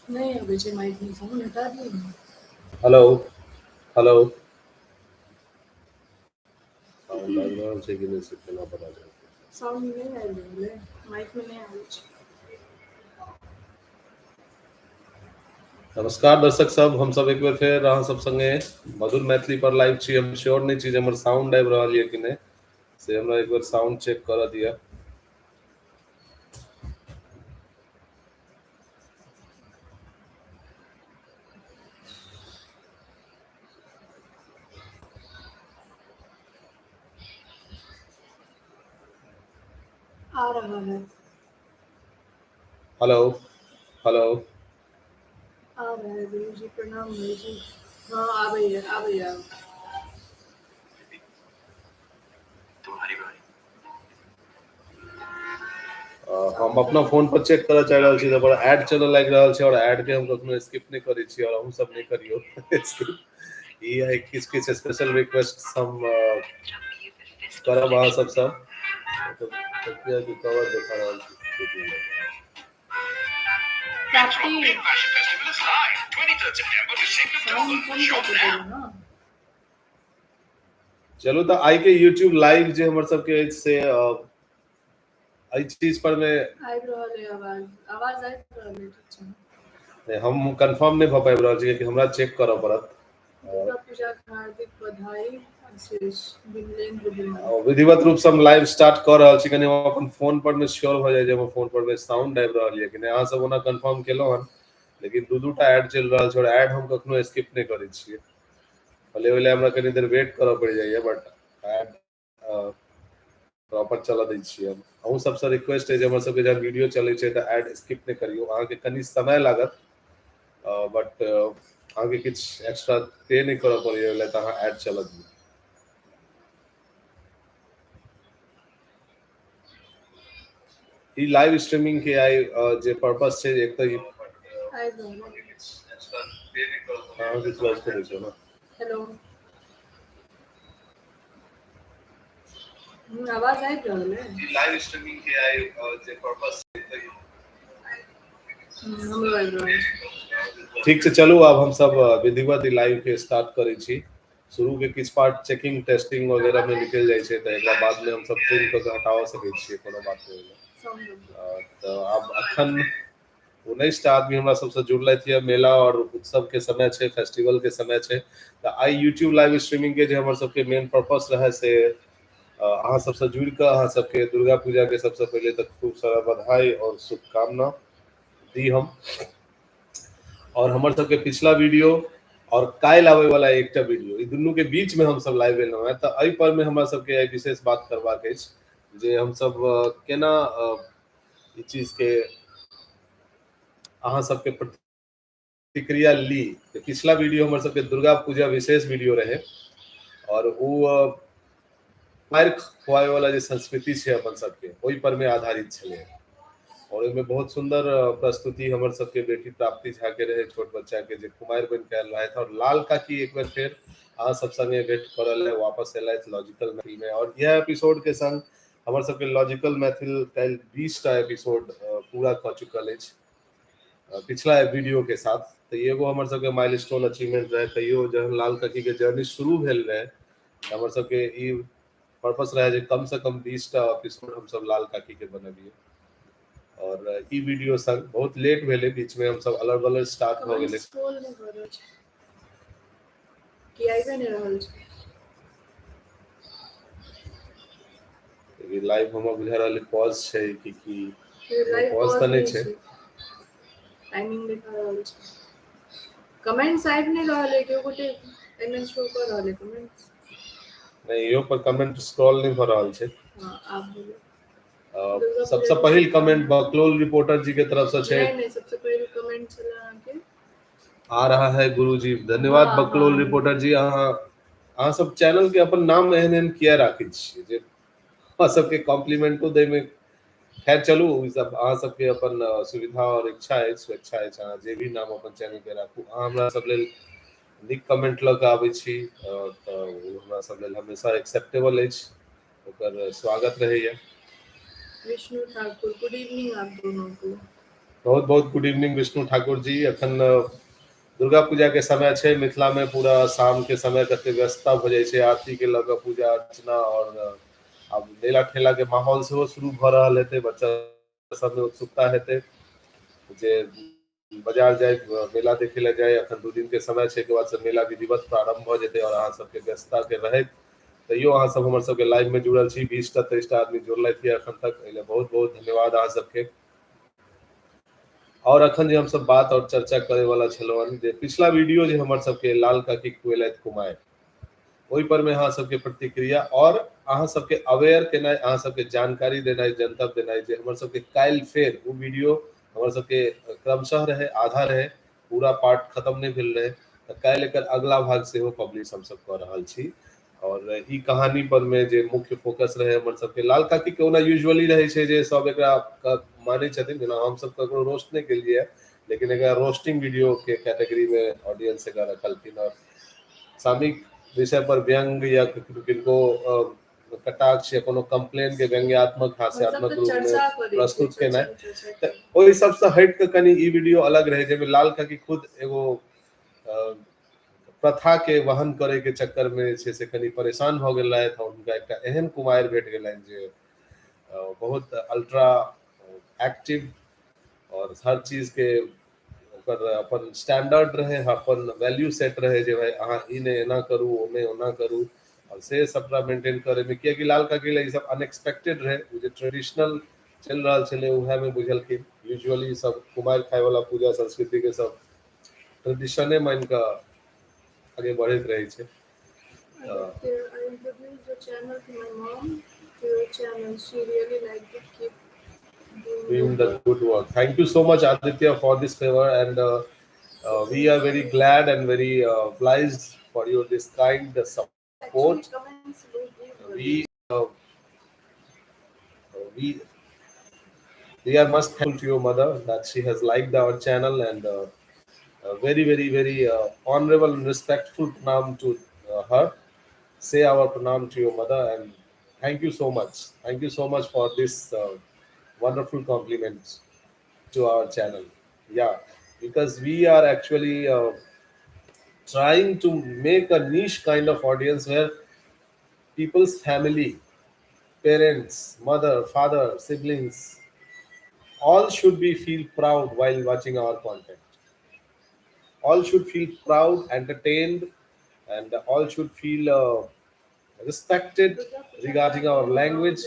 नहि अबै छै माइक मे साउंड, हटा दियौ ने। हेलो हेलो, साउंड आबि रहल छै कि नहि से केना पता चलतै? साउंड नहि आबि रहल है, माइक मे नहि आबै छै। नमस्कार दर्शक सब, हम सब एक बेर फेर अहाँ सब संगे मधुर मैथिली पर लाइव छी। हम श्योर नहि छी जे हमर साउंड आबि रहल यऽ कि नहि, से हमरा एक बेर साउंड चेक करऽ दिअ। आ रहा है। हेलो हेलो, आ रहा है गुरु जी, प्रणाम गुरु जी। हाँ आबैया आबैया। हम अपना फोन पर चेक करऽ चाहि रहल छी तऽ बड़ा एड चलऽ लागि रहल छै, और एड के हम कखनो स्किप नहि करै छी, और अहूँ सब नहि करियौ स्किप। ई है किछु किछु स्पेशल रिक्वेस्ट हम करब अहाँ सबसँ। कवर देखा रहल छी। प्राप्ति, साउंड कम कऽ के बोलू ना। चलू तऽ आइ के यूट्यूब लाइव जे हमर सबके अछि से एहि चीज पर मे आबि रहल है आवाज, आवाज आबि रहल है, ठीक छै। नहि, हम कंफर्म नहि भऽ पाबि रहल छी कि हमरा चेक करऽ पड़त। दुर्गा पूजा के हार्दिक बधाई आशीष बिमलेंद्र बिमल। विधिवत रूप से हम लाइव स्टार्ट कऽ रहल छी। कनि हम अपन फोन पर मे श्योर भऽ जाइ जे हमर फोन पर मे साउंड आबि रहल यऽ कि नहि। अहाँ सब ओना कंफर्म केलहुँ हन, लेकिन दू दूटा एड चलि रहल छै और एड हम कखनो स्किप नहि करै छियै। भले ओहि लए हमरा कनि देर वेट करऽ पड़ि जाइए, बट एड प्रॉपर चलऽ दै छियै हम। अहूँ सबसँ रिक्वेस्ट है जे हमर सबके जहन वीडियो चलै छै तऽ एड स्किप नहि करियौ। अहाँके कनि समय लागत, बट अहाँके किछु एक्स्ट्रा पे नहि करऽ पड़ैए ओहि लए, तऽ अहाँ एड चलऽ दियौ। ई लाइव स्ट्रीमिंग के आइ जे पर्पस छै, एक तऽ आबि रहल है। अहाँ किछु बाजि कऽ देखियौ ने। हेलो, आवाज आबि रहल है। ई लाइव स्ट्रीमिंग के आइ जे पर्पस छै, हमरो आबि रहल छै। ठीक छै, चलू आब हम सब विधिवत ई लाइव के स्टार्ट करै छी। शुरू के किछु पार्ट चेकिंग टेस्टिंग वगैरह में निकलि जाइ छै, तऽ एकरा बाद में हम सब ट्रिम कऽ के हटाओ सकै छियै, कोनो बात नहि। साउंड कम। तऽ आब अखन 19 टा आदमी हमरा सबसँ जुड़लथि यऽ। मेला और उत्सव के समय छै, फेस्टिवल के समय छै, तऽ आइ यूट्यूब लाइव स्ट्रीमिंग के जे हमर सबके मेन पर्पस रहै से अहाँ सबसँ जुड़ि कऽ अहाँ सबके दुर्गा पूजा के सबसँ पहिले तऽ खूब सारा बधाई और शुभकामना दी हम। और हमर सबके पिछला वीडियो और काल्हि आबै वाला एकटा वीडियो, ई दुनू के बीच में हम सब लाइव एलहुँ हेँ, तऽ एहि पर मे हमरा सबके आइ विशेष बात करबाक अछि जे हम सब केना ई चीज के अहाँ सबके प्रतिक्रिया ली। पिछला वीडियो हमर सबके दुर्गा पूजा विशेष वीडियो रहे, और ओ मारि खुआए वाला जे संस्कृति छै अपन सबके, ओहि पर मे आधारित छलै, और ओहिमे बहुत सुंदर प्रस्तुति हमर सबके बेटी प्राप्ति झा के रहे, छोट बच्चा के, जे कुमारि बनि के आयल रहथि। और लाल काकी एक बेर फेर अहाँ सब संगे भेंट करल है वापस एलथि लॉजिकल मैथिल में, और यह एपिसोड के संग हमर सबके लॉजिकल मैथिल काल्हि 20 टा एपिसोड पूरा कऽ चुकल अछि पिछला वीडियो के साथ। तऽ एगो हमर सबके माइलस्टोन अचीवमेंट रहे। कहियो जहन लाल काकी के जर्नी शुरू भेल रहे तऽ हमर सबके ई पर्पस रहे जे कम से कम 20 टा एपिसोड हमसब लाल काकी के बनबियै, और ई वीडियो संग बहुत लेट भेलै, बीच में हमसब अलग बलग स्टार्ट भऽ कमेंट गेलै। स्क्रॉल नहि भऽ रहल छै कि आबिए नहि रहल छै? लाइव हमरा बुझा रहल पॉज छै कि की? लाइव पॉज पॉज तऽ नहि नहि छै। छै, टाइमिंग देखा रहल छै। कमेंट्स आबि नहि रहल है, केओ गोटे एहिमे शो कऽ रहल है कमेंट्स? नहि, इहो पर कमेंट स्क्रॉल नहि भऽ रहल छै। हाँ, आब भेलै। दुर्गा पूजा सबसँ के पहिल कमेंट शुभकामना। बकलोल रिपोर्टर जी के तरफ से छै। नहि नहि, सबसँ पहिल कमेंट छलै अहाँके। आ रहा है गुरुजी, धन्यवाद। बकलोल रिपोर्टर जी, अहाँ अहाँ सब चैनल के अपन नाम एहन एहन किया राखै छियै जे अहाँ सबके कॉम्प्लीमेंटो दै मे? खैर चलू, ई सब अहाँ सबके अपन सुविधा और इच्छा अछि, स्वेच्छा अछि, अहाँ जे भी नाम अपन चैनल के राखू। अहाँ हमरा सब लेल नीक कमेंट लऽ कऽ आबै छी, तऽ ओ हमरा सब लेल हमेशा एक्सेप्टेबल अछि, ओकर स्वागत रहैया। विष्णु ठाकुर, गुड इवनिंग आप दोनों को। बहुत बहुत गुड इवनिंग विष्णु ठाकुर जी। अखन दुर्गा पूजा के समय छै, मिथिला में पूरा शाम के समय कते व्यस्तता भऽ जाइ छै आरती के लऽ कऽ, पूजा अर्चना, और आब मेला ठेला के माहौल सेहो शुरू भऽ रहल हेतै। बच्चा सबमे उत्सुकता हेतै जे बाजार जाय, मेला देखे लए जाय। अखन 2 दिन के समय छै, के बाद से मेला विधिवत प्रारंभ भऽ जेतै। और अहाँ सबके व्यस्तता के रहैत तैयो अहाँ सब हमर सबके लाइव में जुड़ल छी। 20टा 23टा आदमी जुड़लथि यऽ अखन तक, एहि लए बहुत बहुत धन्यवाद अहाँ सबके। और अखन जे हमसब बात और चर्चा करे वाला छलहुँ, जे पिछला वीडियो जे हमर सबके लाल काकी खुएलथि कुमारि, ओहि पर में अहाँ सबके प्रतिक्रिया और अहाँ सबके अवेयर केनाइ, अहाँ सबके जानकारी देनाइ, जनतब देनाइ जे हमर सबके काल्हि फेर ओ वीडियो हमर सबके क्रमशः रहे, आधा रहे, पूरा पार्ट खत्म नहि भेल रहे, तऽ काल्हि एकर अगला भाग सेहो पब्लिश हमसब कऽ रहल छी। और ई कहानी पर में जे मुख्य फोकस रहे हमर सबके लाल काकी के, ओना यूजुअली रहै छै जे सब एकरा मानै छथिन, जेना हमसब ककरो रोस्ट नहि केलियै, लेकिन एकरा रोस्टिंग वीडियो के कैटेगरी में ऑडियंस एकरा रखलखिन और सामयिक विषय पर व्यंग या किनको कटाक्ष या कोनो कंप्लेन के व्यंग्यात्मक, हास्यात्मक रूप में प्रस्तुत केनाइ, तऽ ओहि सबसँ हटि कऽ कनि ई वीडियो अलग रहै, जाहिमे लाल काकी खुद एगो प्रथा के वहन करे के चक्कर में जे छै से कनि परेशान भऽ गेल रहथि और हुनका एकटा एहन कुमारि भेट गेलनि जे बहुत अल्ट्रा एक्टिव और हर चीज के ओकर अपन स्टैंडर्ड रहे, अपन वैल्यू सेट रहे जे भाई अहाँ ई नहि एना करू, ओ नहि ओना करू। और से सबटा मेंटेन करे में, कियाकि लाल काकी लए ई सब अनएक्सपेक्टेड रहे, ओ जे ट्रेडिशनल चलि रहल छलै उएह में बुझलखिन। यूजुअली सब कुमारि खाय वाला पूजा संस्कृति के सब ट्रेडिशने मानि कऽ आगे बढ़ैत रहै छै। Aditya, I introduced your channel to my mom, to your channel. She really liked it. Keep doing doing good the work. good work. Thank you so much, Aditya, for this favor, and we are very glad and very obliged for your this kind support. Actually, comments load नहीं हो We we are most thankful to your mother that she has liked our channel and very very very honorable and respectful pranam to her. Say our pranam to your mother and thank you so much. Thank you so much for this wonderful compliment to our channel. Yeah, because we are actually trying to make a niche kind of audience where people's family, parents, mother, father, siblings, all should be feel proud while watching our content. All should feel proud, entertained, and all should feel respected regarding our language,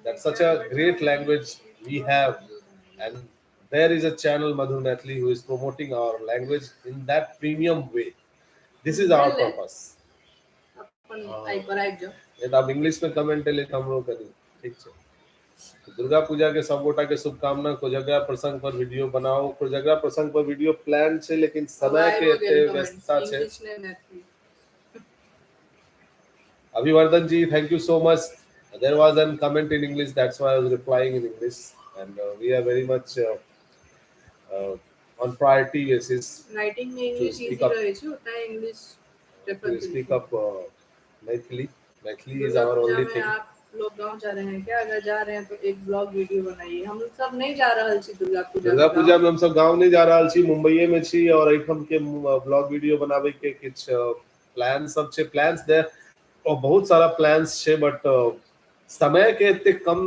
that such a great language we have and there is a channel, Madhur Maithili, who is promoting our language in that premium way. This is our भेलै? purpose. अपन आइ पर आबि जाउ। नहि तऽ आब English में comment एलै तऽ हमरो कनि, ठीक छै। दुर्गा पूजा के सब गोटा के शुभकामना। कोजगरा प्रसंग पर वीडियो बनाओ। कोजगरा प्रसंग पर वीडियो प्लान छै, लेकिन समय के आबिओ गेल एते कमेंट व्यस्तता छै। इंग्लिश नहि, Maithili. Abhivardhan ji, thank you so much. There was an comment in English, that's why I was replying in English. And we are very much on priority basis writing में इंग्लिश speak easy up. रहै छै, ओतना English prefer to speak up Maithili. Maithili is Durga our Puja only में thing. आप लोग गांव जा रहे हैं क्या? अगर जा रहे हैं तो एक ब्लॉग वीडियो बनाइए। हम सब नहीं जा रहल छी दुर्गा पूजा दुर्गा में पूजा गाँव। में हमसब गाँव नहि जा रहल छी, मुंबईए में छी और एहिठाम के ब्लॉग वीडियो बनाबै के किछु प्लान सब छै। प्लान्स दे और बहुत सारा प्लान्स छै, बट समय के एते कम।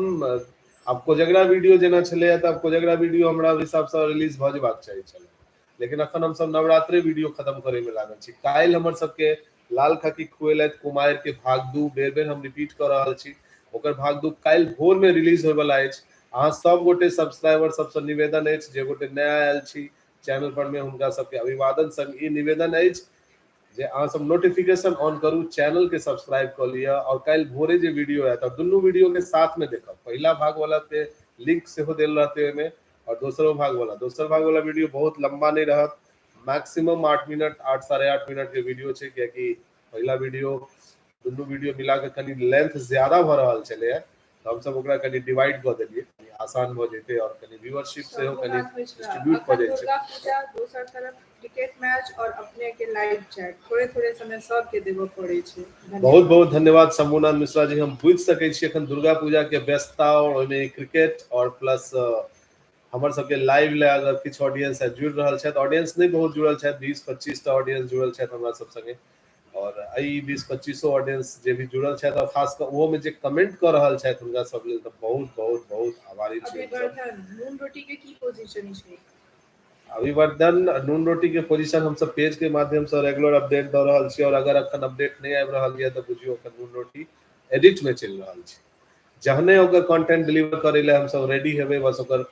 आब कोजगरा वीडियो जेना छलैया, तऽ आब कोजगरा वीडियो हमरा हिसाबसँ रिलीज भऽ जेबाक चाही छलै, लेकिन अखन हमसब नवरात्रे वीडियो खत्म करे में लागल छी। काल्हि हमर सबके लाल काकी खुएलथि कुमारि के भाग 2, बेर बेर हम रिपीट कऽ रहल छी, ओकर भाग 2 काल्हि भोर में रिलीज होय वाला अछि। अहाँ सब गोटे सब्सक्राइबर सबसँ निवेदन अछि, जे गोटे नया आयल छी चैनल पर में, हुनका सबके अभिवादन संग ई निवेदन अछि जे अहाँ सब नोटिफिकेशन ऑन करू, चैनल के सब्सक्राइब कऽ लिअ और काल्हि भोरे जे वीडियो आयत, और दुनू वीडियो के साथ में देखब। पहिला भाग वाला के लिंक सेहो देल रहतै ओहिमे और दोसरो भाग वाला। दोसर भाग वाला वीडियो बहुत लंबा नहि रहत, मैक्सिमम 8 मिनट, 8, 8.5 मिनट के वीडियो छै, कियाकि पहिला वीडियो दुनू वीडियो मिला के कनि लेंथ ज्यादा भऽ रहल छलैया, तऽ हमसब ओकरा कनि डिवाइड कऽ देलियै, कनि आसान भऽ जेतै और कनि व्यूअरशिप सेहो कनि शंभुनाथ मिश्रा, डिस्ट्रीब्यूट भऽ अखन जाइ छै। दुर्गा पूजा, दोसर तरफ क्रिकेट मैच और अपने के लाइव चैट, थोड़े थोड़े समय सबके देबऽ पड़ै छै। बहुत धन्यवाद। बहुत धन्यवाद शंभुनाथ मिश्रा जी। हम बुझि सकै छी अखन दुर्गा पूजा के व्यस्तता और ओहिमे क्रिकेट और प्लस हमर सबके लाइव लए अगर किछु ऑडियंस जुड़ि रहल छथि, ऑडियंस नहि बहुत जुड़ल छथि, 20-25 टा ऑडियंस जुड़ल छथि हमरा सब संगे। और एहि 20-25 ऑडियंस जे भी जुड़ल छथि और खास कऽ ओहोमे जे कमेंट कऽ रहल छथि हुनका सब लेल तऽ बहुत बहुत बहुत आभारी छी। अभिवर्धन, नून रोटी के की पोजीशन छै? अभिवर्धन, नून रोटी के पोजीशन हमसब पेज के माध्यम से रेगुलर अपडेट दऽ रहल छी और अगर अखन अपडेट नहि आबि रहल यऽ तऽ बुझियौ अखन नून रोटी एडिट मे चलि रहल छै। जहने ओकर कंटेंट डिलीवर करै लए हमसब रेडी हेबै, बस ओकर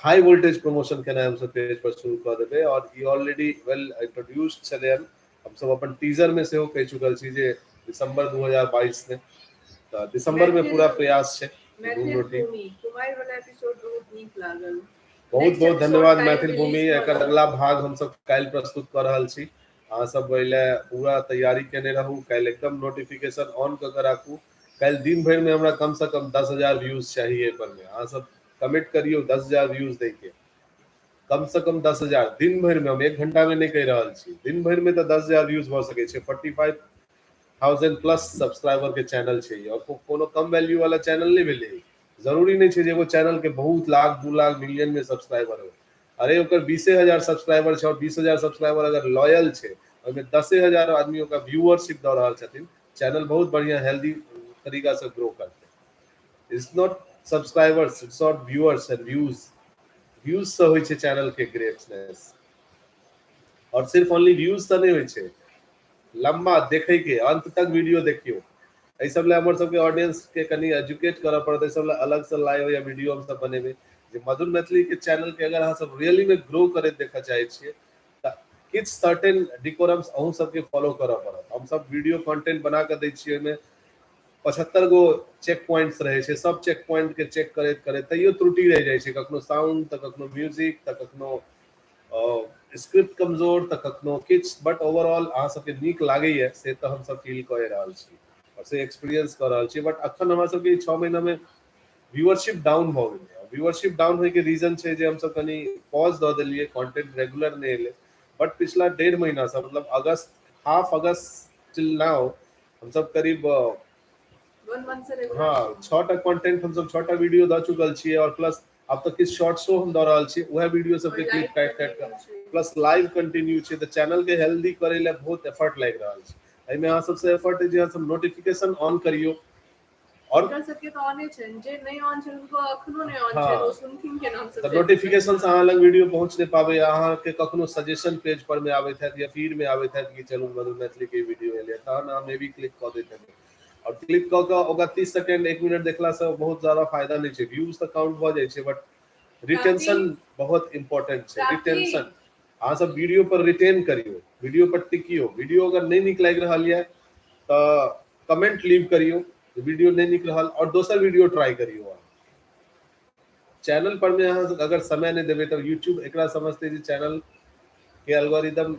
हाई वोल्टेज प्रमोशन केनाइ हमसब पेज पर शुरू कऽ देबै। और ई ऑलरेडी वेल इंट्रोड्यूस्ड छलै हन, हमसब अपन टीजर में सेहो कहि चुकल छी जे दिसंबर 2022 में, तऽ दिसंबर में पूरा प्रयास छै। मैथिल भूमि कुमारि वाला एपिसोड बहुत नीक लागल। बहुत बहुत धन्यवाद मैथिल भूमि। एकर अगला भाग हमसब काल्हि प्रस्तुत कऽ रहल छी। अहाँ सब ओहि लए पूरा तैयारी केने रहू, काल्हि एकदम नोटिफिकेशन ऑन कऽ के राखू। काल्हि दिन भरि में हमरा कम से कम 10,000 व्यूज चाहिए एहि पर में। अहाँ सब कमिट करियौ 10,000 व्यूज दै के, कम से कम 10,000 दिन भरि में। हम 1 घंटा में नहि कहि रहल छी, दिन भरि में तऽ 10,000 व्यूज भऽ सकै छै। 45,000 प्लस सब्सक्राइबर के चैनल छै और कोनो कम वैल्यू वाला चैनल नहि भेलै। जरूरी नहि छै जे एगो चैनल के बहुत लाख 2 लाख मिलियन में सब्सक्राइबर हो। अरे ओकर 20,000 सब्सक्राइबर छै और 20,000 सब्सक्राइबर अगर लॉयल छै, ओहिमे 10,000 आदमी ओकरा व्यूअरशिप दऽ रहल छथिन, चैनल बहुत बढ़िया हेल्दी तरीका से ग्रो करतै। It's not subscribers, it's not viewers and views. Views से होइ छै चैनल के ग्रेटनेस, और सिर्फ ओनली व्यूज से नहि होइ छै, लंबा देखे के अंत तक वीडियो देखियौ। एहि सब लए हमर सबके ऑडियंस के कनि एजुकेट करऽ पड़त। एहि सब लए अलग से लाइव या वीडियो हम सब बनेबै जे मधुर मैथिली के चैनल के अगर अहाँ सब रियली में ग्रो करैत देखऽ चाहै छियै तऽ किछु सर्टेन डिकोरम्स अहूँ सबके फॉलो करऽ पड़त। हम सब वीडियो कंटेंट बना कऽ दै छियै, ओहिमे 75 गो चेक पॉइंट्स रहै छै। सब चेक पॉइंट के चेक करैत करैत तैयो त्रुटि रहि जाइ छै, कखनो साउंड तऽ कखनो म्यूजिक तऽ कखनो स्क्रिप्ट कमजोर तऽ कखनो किछु, बट ओवरऑल अहाँ सबके नीक लागैया से तऽ हमसब फील कऽ रहल छी और से एक्सपीरियंस कऽ रहल छी। बट अखन हमरा सबके 6 महीना में व्यूअरशिप डाउन भऽ गेलै। व्यूअरशिप डाउन होइके रीजन छै जे हमसब कनि पॉज दऽ देलियै, कंटेंट रेगुलर नहि एलै। बट पिछला 1.5 महीना से, मतलब अगस्त, हाफ अगस्त टिल now, हमसब करीब हाँ 6टा कंटेंट, हमसब 6टा वीडियो दऽ चुकल छियै और प्लस आब तऽ किछु शॉर्ट्सो हम दऽ रहल छी, उएह वीडियो सबके क्लिप काटि काटि कऽ, प्लस लाइव कंटिन्यू छै। तऽ चैनल के हेल्दी करै लए बहुत एफर्ट लागि रहल छै। एहिमे अहाँ सबसँ एफर्ट जे अहाँ सब नोटिफिकेशन ऑन करियौ। और हुनकर सबके तऽ ऑने छनि, जे नहि ऑन छनि हुनको अखनो नहि ऑन छनि, ओ सुनथिन केना हमसब? तऽ नोटिफिकेशन से अहाँ लग वीडियो पहुंच नहि पाबै, अहाँके कखनो सजेशन पेज पर में आबैत हैत या फीड में आबैत हैत कि चलू मधुर मैथिली के वीडियो एलै, तहन अहाँ मे बी क्लिक कऽ दैत हेबै। और क्लिक कऽ कऽ ओकरा 30 सेकेंड 1 मिनट देखला से बहुत ज्यादा फायदा नहि छै। व्यूज तऽ काउंट भऽ जाइ छै, बट रिटेंशन बहुत इम्पोर्टेंट छै। रिटेंशन अहाँ सब वीडियो पर रिटेन करियौ, वीडियो पर टिकियौ। वीडियो अगर नहि नीक लागि रहल यऽ तऽ कमेंट लीव करियौ वीडियो नहि नीक रहल और दोसर वीडियो ट्राई करियौ। अहाँ चैनल पर में अहाँ अगर समय नहि देबै तऽ यूट्यूब एकरा समझते जे चैनल के एल्गोरिदम,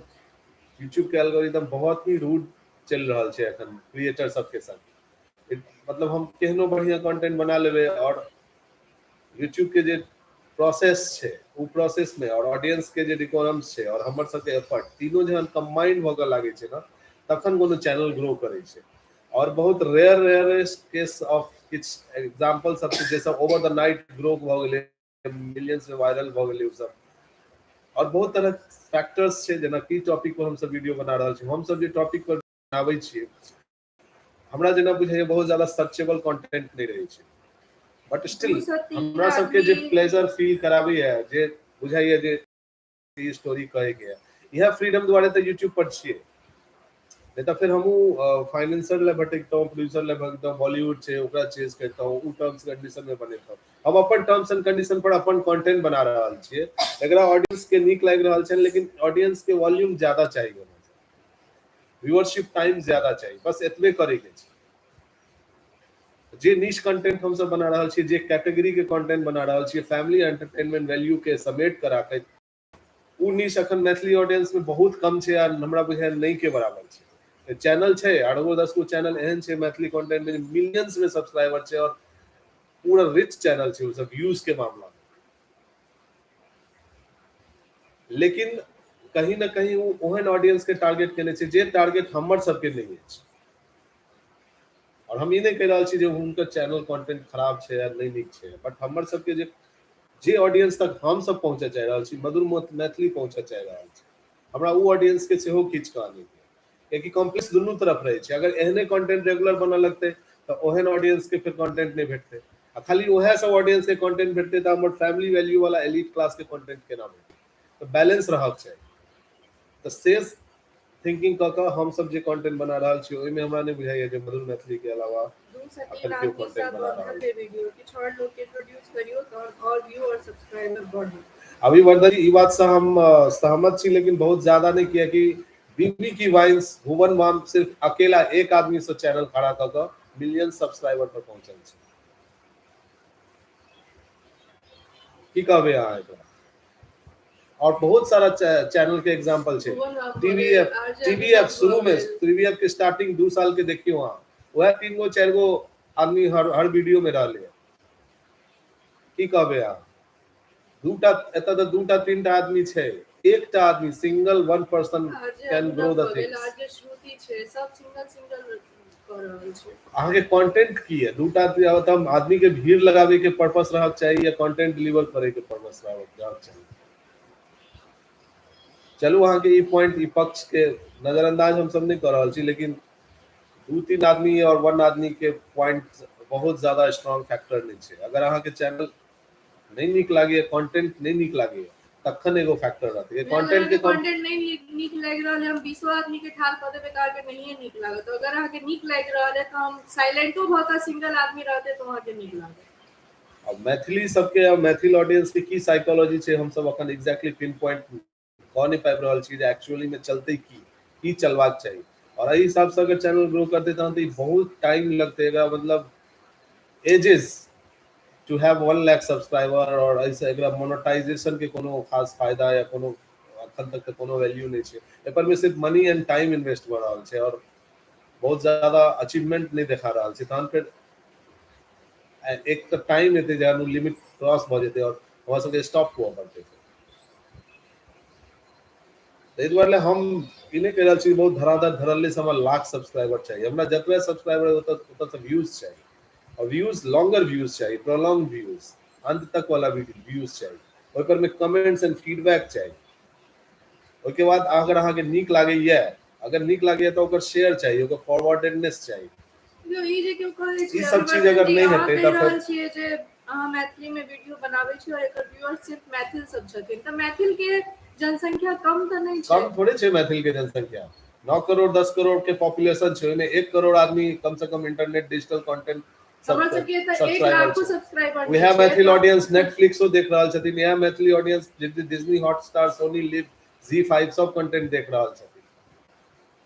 यूट्यूब के एल्गोरिदम बहुत ही रूड चलि रहल छै एखन क्रिएटर सबके संग। मतलब हम केहनो बढ़िया कंटेंट बना लेबै और यूट्यूब के जे प्रोसेस छै ओ प्रोसेस में और ऑडियंस के जे रिक्वायरमेंट्स छै और हमर सबके एफर्ट तीनों जहन कंबाइंड भऽ के लागै छै ने, तखन कोनो चैनल ग्रो करै छै। और बहुत रेयर रेयरेस्ट केस ऑफ किछु एग्जाम्पल सब छै जे सब ओवर the night grow भऽ गेलै, मिलियंस में वायरल भऽ गेलै ओ सब। और बहुत तरहक फैक्टर्स छै, जेना की टॉपिक पर हमसब वीडियो बना रहल छी। हमसब जे टॉपिक पर बनाबै छियै, हमरा जेना बुझाइए बहुत ज्यादा सर्चेबल कंटेंट नहि रहै छै, बट स्टिल हमरा सबके जे प्लेजर फील कराबैए, जे बुझाइए जे ई स्टोरी कहैके है, इएह फ्रीडम दुआरे तऽ यूट्यूब पर छियै। नहि तऽ फेर हमहूँ फाइनेंसर लए भटकितहुँ, प्रोड्यूसर लए भटकितहुँ, बॉलीवुड छै ओकरा चेज करितहुँ, ओ टर्म्स कंडीशन मे बनेतहुँ। हम अपन टर्म्स एंड कंडीशन पर अपन कंटेंट बना रहल छियै, एकरा ऑडियंस के नीक लागि रहल छै, लेकिन ऑडियंस के वॉल्यूम ज्यादा चाही, व्यूअरशिप टाइम ज्यादा चाही, बस एतबे करे के छै। जे निश कंटेंट हमसब बना रहल छियै, जे कैटेगरी के कंटेंट बना रहल छियै, फैमिली एंटरटेनमेंट वैल्यू के समेट कऽ राखैत, ओ निश अखन मैथिली ऑडियंस में बहुत कम छै आ हमरा बुझायल नहि के बराबर छै। चैनल छै, 8 गो 10 गो चैनल एहन छै मैथिली कंटेंट में, मिलियंस में सब्सक्राइबर छै और पूरा रिच चैनल छै ओ सब व्यूज के मामला में, लेकिन कहीं ना कहीं ओ ओहन ऑडियंस के टारगेट केने छै जे टारगेट हमर सबके नहि अछि। और हम ई नहि कहि रहल छी जे हुनकर चैनल कंटेंट खराब छै या नहि नीक छै, बट हमर सबके जे जे ऑडियंस तक हम सब पहुंचऽ चाहि रहल छी, मधुर मैथिली पहुंचऽ चाहि रहल छी, हमरा ओ ऑडियंस के सेहो खींच कऽ आनैके, कियाकि कॉम्प्लेक्स दुनू तरफ रहै छै। अगर एहने कंटेंट रेगुलर बनऽ लगतै तऽ ओहन ऑडियंस के फेर कंटेंट नहि भेटतै, आ खाली उएह सब ऑडियंस के कंटेंट भेटतै तऽ हमर फैमिली वैल्यू वाला एलिट क्लास के कंटेंट केना भेटतै? तऽ बैलेंस रहक चाही। तऽ से थिंकिंग कऽ कऽ हमसब जे कंटेंट बना रहल छी, ओहिमे हमरा नहि बुझाइया जे मधुर मैथिली के अलावा 2 से 3 अखन केओ आदमी कंटेंट सब बना रहल बनल वीडियो, किछु आओर लोग के इंट्रोड्यूस करियौ तहन आओर व्यू और सब्सक्राइबर बढ़त। अभी वर्धन जी, ई बात से हम सहमत छी, लेकिन बहुत ज्यादा नहि, कियाकि बीबी की वाइन्स, भुवन बाम सिर्फ अकेला एक आदमी से चैनल खड़ा कऽ कऽ मिलियन सब्सक्राइबर पर पहुंचल छै। की कहबै अहाँ एकरा? और बहुत सारा चैनल के एग्जाम्पल छै। भुवन बाम भऽ गेल, टीवीएफ आरजे टीवीएफ अभिनव शुरू भऽ में गेल। टीवीएफ के स्टार्टिंग 2 साल के देखियौ अहाँ, वएह तीन गो चारि गो आदमी हर हर वीडियो में रहले। की कहबै अहाँ? दूटा एतऽ तऽ दूटा तीनटा आदमी छै, एकटा आदमी, single one person RJ can grow Abhinav the भऽ गेल, थिंग्स। आरजे श्रुति छै, सब सिंगल सिंगल कऽ रहल छै। अहाँके कंटेंट की है? दूटा तऽ आदमी के भीड़ लगाबे के पर्पस रहक चाही या कंटेंट डिलीवर करे के पर्पस रहक चाही? चलू, अहाँके ई पॉइंट, ई पक्ष के नजरअंदाज हमसब नहि कऽ रहल छी, लेकिन दू तीन आदमी और वन आदमी के पॉइंट बहुत ज्यादा स्ट्रॉन्ग फैक्टर नहि छै। अगर अहाँके चैनल नहि नीक लागैए, कंटेंट नहि नीक लागैए, तखन एगो फैक्टर रहतै कंटेंट के। कंटेंट नहि नीक लागि रहल है, हम 20 आदमी के ठाढ़ कऽ देबै तऽ अहाँके नहिए नीक लागत। अगर अहाँके नीक लागि रहल है तऽ हम साइलेंटो भऽ कऽ सिंगल आदमी रहतै तऽ अहाँके नीक लागत। अब मैथिली सबके, अब मैथिल ऑडियंस के की साइकोलॉजी छै, हमसब अखन एग्जैक्टली पिन पॉइंट कऽ नहि पाबि रहल छी जे एक्चुअली में चलतै की, की चलबाक चाही। और एहि हिसाब से अगर चैनल ग्रो करतै, तहन तऽ ई बहुत टाइम लगतै एकरा, मतलब ages to have 1 lakh subscriber। और एहिसँ एकरा मोनेटाइजेशन के कोनो खास फायदा या कोनो अखन तक तऽ कोनो वैल्यू नहि छै। एकर में सिर्फ मनी एंड टाइम इन्वेस्ट भऽ रहल छै और बहुत ज्यादा अचीवमेंट नहि देखा रहल छै। तहन फेर एक तऽ टाइम एतै जहन ओ लिमिट क्रॉस भऽ जेतै और हमरा सबके स्टॉप हुअ पड़तै। ताहि दुआरे हम ई नहि कहि रहल छी बहुत धराधर धड़ल्ले से हमरा लाख सब्सक्राइबर चाही। हमरा जतबे सब्सक्राइबर ओतऽ ओतऽ व्यूज चाही और व्यूज, लॉन्गर व्यूज चाही, प्रोलॉन्ग व्यूज, अंत तक वाला व्यूज चाही। ओहि पर में कमेंट्स एंड फीडबैक चाही। ओहिके बाद अगर अहाँके नीक लागैया, अगर नीक लागैया तऽ ओकर शेयर चाही, ओकर फॉरवर्डेडनेस चाही। यौ, ई जे केओ कहै छै, ई सब चीज अगर नहि अहाँ हेतै कहि तऽ फेर रहल छियै जे अहाँ मैथिली मे वीडियो बनाबै छी और एकर व्यूअर सिर्फ मैथिल सब छथिन, तऽ मैथिल के जनसंख्या कम तऽ नहि छै? कम थोड़े छै मैथिल के जनसंख्या। 9 करोड़, 10 करोड़ के पॉपुलेशन छै, ओहिमे 1 करोड़ आदमी कम से कम इंटरनेट डिजिटल कंटेंट हमर सबके तऽ एक सब्सक्राइबर लाखो छै। सब्सक्राइबर वएह मैथिल ऑडियंस नेटफ्लिक्सो देख रहल छथिन, इएह Maithili audience Disney Hotstar, Sony LIV, ZEE5 सब कंटेंट देख रहल छथिन।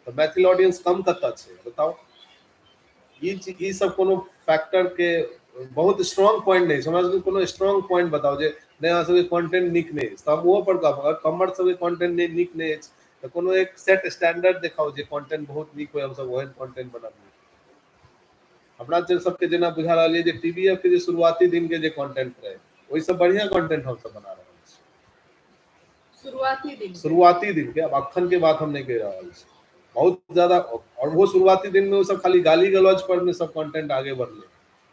तऽ मैथिल ऑडियंस कम कतऽ छै, बताउ? ई सब कोनो फैक्टर के बहुत स्ट्रॉन्ग पॉइंट नहि छै। हमरा सबके कोनो स्ट्रॉन्ग पॉइंट बताउ जे नहि, अहाँ सबके कंटेंट नीक नहि अछि, तऽ हम ओहो पर कहब। अगर हमर सबके कंटेंट नहि नीक नहि अछि तऽ कोनो एक सेट स्टैंडर्ड देखाउ जे कंटेंट बहुत नीक होइ, हमसब ओहन कंटेंट बनाबी। हमरा जे सबके जेना बुझा रहल यऽ जे टीवीएफ के जे शुरुआती दिन के जे कंटेंट रहे, ओहिसँ बढ़िया कंटेंट हमसब बना रहल छी। शुरुआती दिन? शुरुआती दिन के। अब अखन के बात हम नहि कहि रहल छी। बहुत ज्यादा, और वो शुरुआती दिन में वो सब खाली गाली गलौज पर में सब कंटेंट आगे बढ़ले।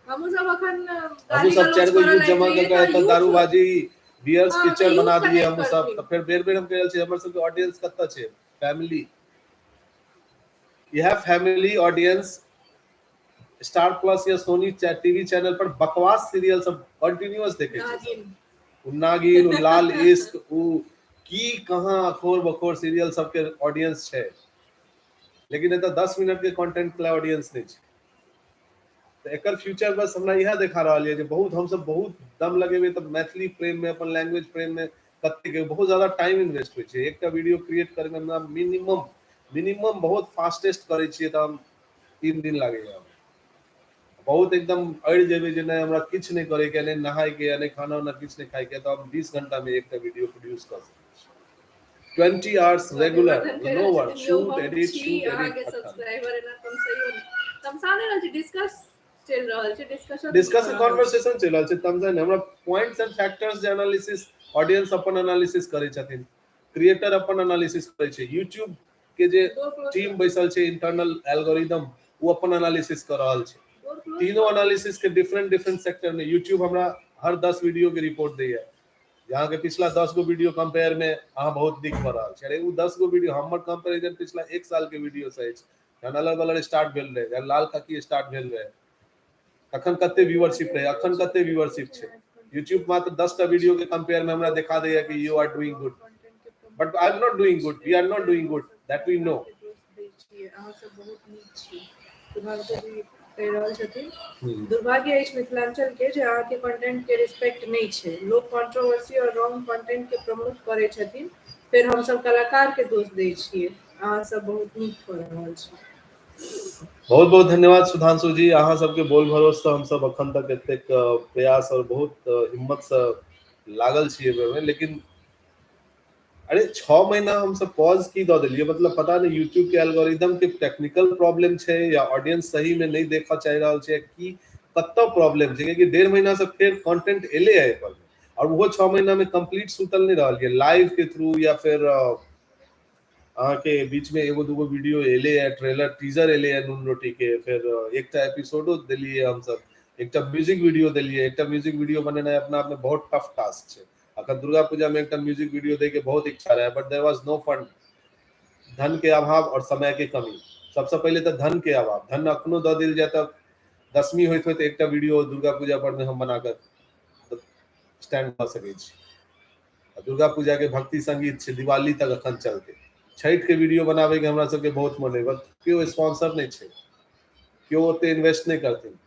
हमहूँ सब अखन हमहूँ सब चारि गो यूथ जमा कऽ के एतऽ दारूबाजी, बियर्स पिक्चर बना दिए हमहूँ सब। तऽ फेर बेर बेर हम कहि रहल छी, हमर सबके ऑडियंस कतऽ छै? फैमिली। इएह फैमिली ऑडियंस स्टार प्लस या सोनी टीवी चैनल पर बकवास सीरियल सब कंटिन्यूअस देखै छै। नागिन। उ नागिन, उ लाल इश्क, उ की कहाँ अखोर बखोर सीरियल सबके ऑडियंस छै, लेकिन एतऽ 10 मिनट के कंटेंट के ऑडियंस नहि छै। तऽ एकर फ्यूचर बस हमरा इएह देखा रहल यऽ जे बहुत हमसब बहुत दम लगेबै तऽ मैथिली प्रेम में, अपन लैंग्वेज प्रेम में कतेक बहुत ज्यादा टाइम इन्वेस्ट होइ छै। एकटा वीडियो क्रिएट करैमे हमरा मिनिमम मिनिमम, बहुत फास्टेस्ट करै छियै तऽ हम 3 दिन लागैया। बहुत एकदम अड़ि जेबै जे नहि, हमरा किछु नहि करैके, नहि नहायके, नहि खाना उना किछु नहि खायके, तऽ हम 20 घंटा मे एकटा वीडियो प्रोड्यूस कऽ सकै छी। 20 hours regular, no work, shoot, edit, shoot, अहाँके एडिट। सब्सक्राइबर एना तमसैयो तमसा नहि रहल छै, डिस्कस चलि रहल छै, डिस्कशन। डिस्कस, कॉन्वर्सेशन चलि रहल छै, तमसा नहि। हमरा पॉइंट्स एंड फैक्टर्स जे एनालिसिस, ऑडियंस अपन एनालिसिस करै छथिन, क्रिएटर अपन एनालिसिस करै छै, यूट्यूब के जे टीम बैसल छै, इंटरनल एल्गोरिदम, ओ अपन एनालिसिस कऽ रहल छै। तीनों एनालिसिस के डिफरेंट डिफरेंट सेक्टर में यूट्यूब हमरा हर 10 वीडियो के रिपोर्ट दैया जे अहाँके पिछला 10 गो वीडियो कंपेयर में अहाँ बहुत नीक भऽ रहल छी। अरे ओ 10 गो वीडियो हमर कंपेरिजन पिछला 1 साल के वीडियो से अछि, जहन अलग अलग स्टार्ट भेल रहै, जहन लाल काकी स्टार्ट भेल रहै, तखन कते व्यूअरशिप रहै, अखन कते व्यूअरशिप छै। यूट्यूब मात्र 10 टा वीडियो के कंपेयर में हमरा देखा दैया कि you are doing good, but I am not doing good, we are not doing good, that we know. अहाँ सब बहुत नीक छी। सुधांशु जी कहि रहल छथिन, दुर्भाग्य अछि मिथिलांचल के जे अहाँके कंटेंट के रिस्पेक्ट नहि छै। लोक कंट्रोवर्सी और रॉन्ग कंटेंट के प्रमोट करै छथिन, फेर हमसब कलाकार के दोष दै छियै। अहाँ सब बहुत नीक कऽ रहल छी। बहुत बहुत धन्यवाद सुधांशु जी, अहाँ सबके बोल भरोस से हम सब अखन तक एतेक प्रयास और बहुत हिम्मत से लागल छियै ओहिमे। लेकिन अरे 6 महीना हम सब पॉज की दऽ देलियै, मतलब पता नहि यूट्यूब के एल्गोरिदम के टेक्निकल प्रॉब्लम छै या ऑडियंस सही में नहीं देखऽ चाहि रहल छै, की कतऽ प्रॉब्लम छै, कियाकि 1.5 महीना से फेर कंटेंट एले है पर, और वो 6 महीना में कंप्लीट सुतल नहीं रहल ये लाइव के थ्रू या फिर अहाँके बीच में एगो दूगो वीडियो एले है, ट्रेलर टीजर एले है नून रोटी के, फिर एकटा एपिसोडो देलियै हमसब, एकटा म्यूजिक वीडियो देलियै। एकटा म्यूजिक वीडियो बनेनाइ अपना आप में बहुत टफ टास्क छै। अखन दुर्गा पूजा में एकटा म्यूजिक वीडियो दै के बहुत इच्छा रहे, but there was no fund, धन के अभाव और समय के कमी। सबसे पहिले तऽ धन के अभाव, धन अखनो दऽ देल जाय तऽ दसवीं होइत होइत एकटा वीडियो दुर्गा पूजा पर में हम बना कऽ स्टैंड कऽ सकै छी। दुर्गा पूजा के भक्ति संगीत छै, दिवाली तक अखन चलते। छठि के वीडियो बनाबे के हमरा सबके बहुत मन है, बट केओ स्पॉन्सर नहि छै, केओ ओते इन्वेस्ट नहि करथिन।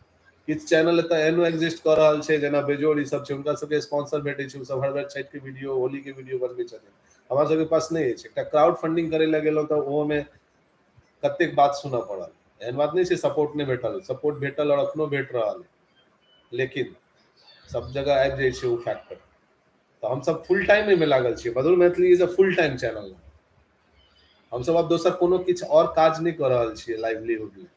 किछु चैनल एतऽ एहनो एग्जिस्ट कऽ रहल छै जेना बेजोड़ ई सब छै, हुनका सबके स्पॉन्सर भेटै छै, ओ सब हर बेर छठि के वीडियो, होली के वीडियो बनबै छथिन। हमरा सबके पास नहि अछि। एकटा क्राउड फंडिंग करै लए गेलहुँ तऽ ओहोमे कतेक बात सुनऽ पड़ल। एहन बात नहि छै सपोर्ट नहि भेटल, सपोर्ट भेटल और अखनो भेट रहल है, लेकिन सब जगह आबि जाइ छै ओ फैक्टर। तऽ हमसब फुल टाइम एहिमे लागल छियै। Madhur Maithili is a full time channel. हमसब आब दोसर कोनो किछु और काज नहि कऽ रहल छियै लाइवलीहुड लेल।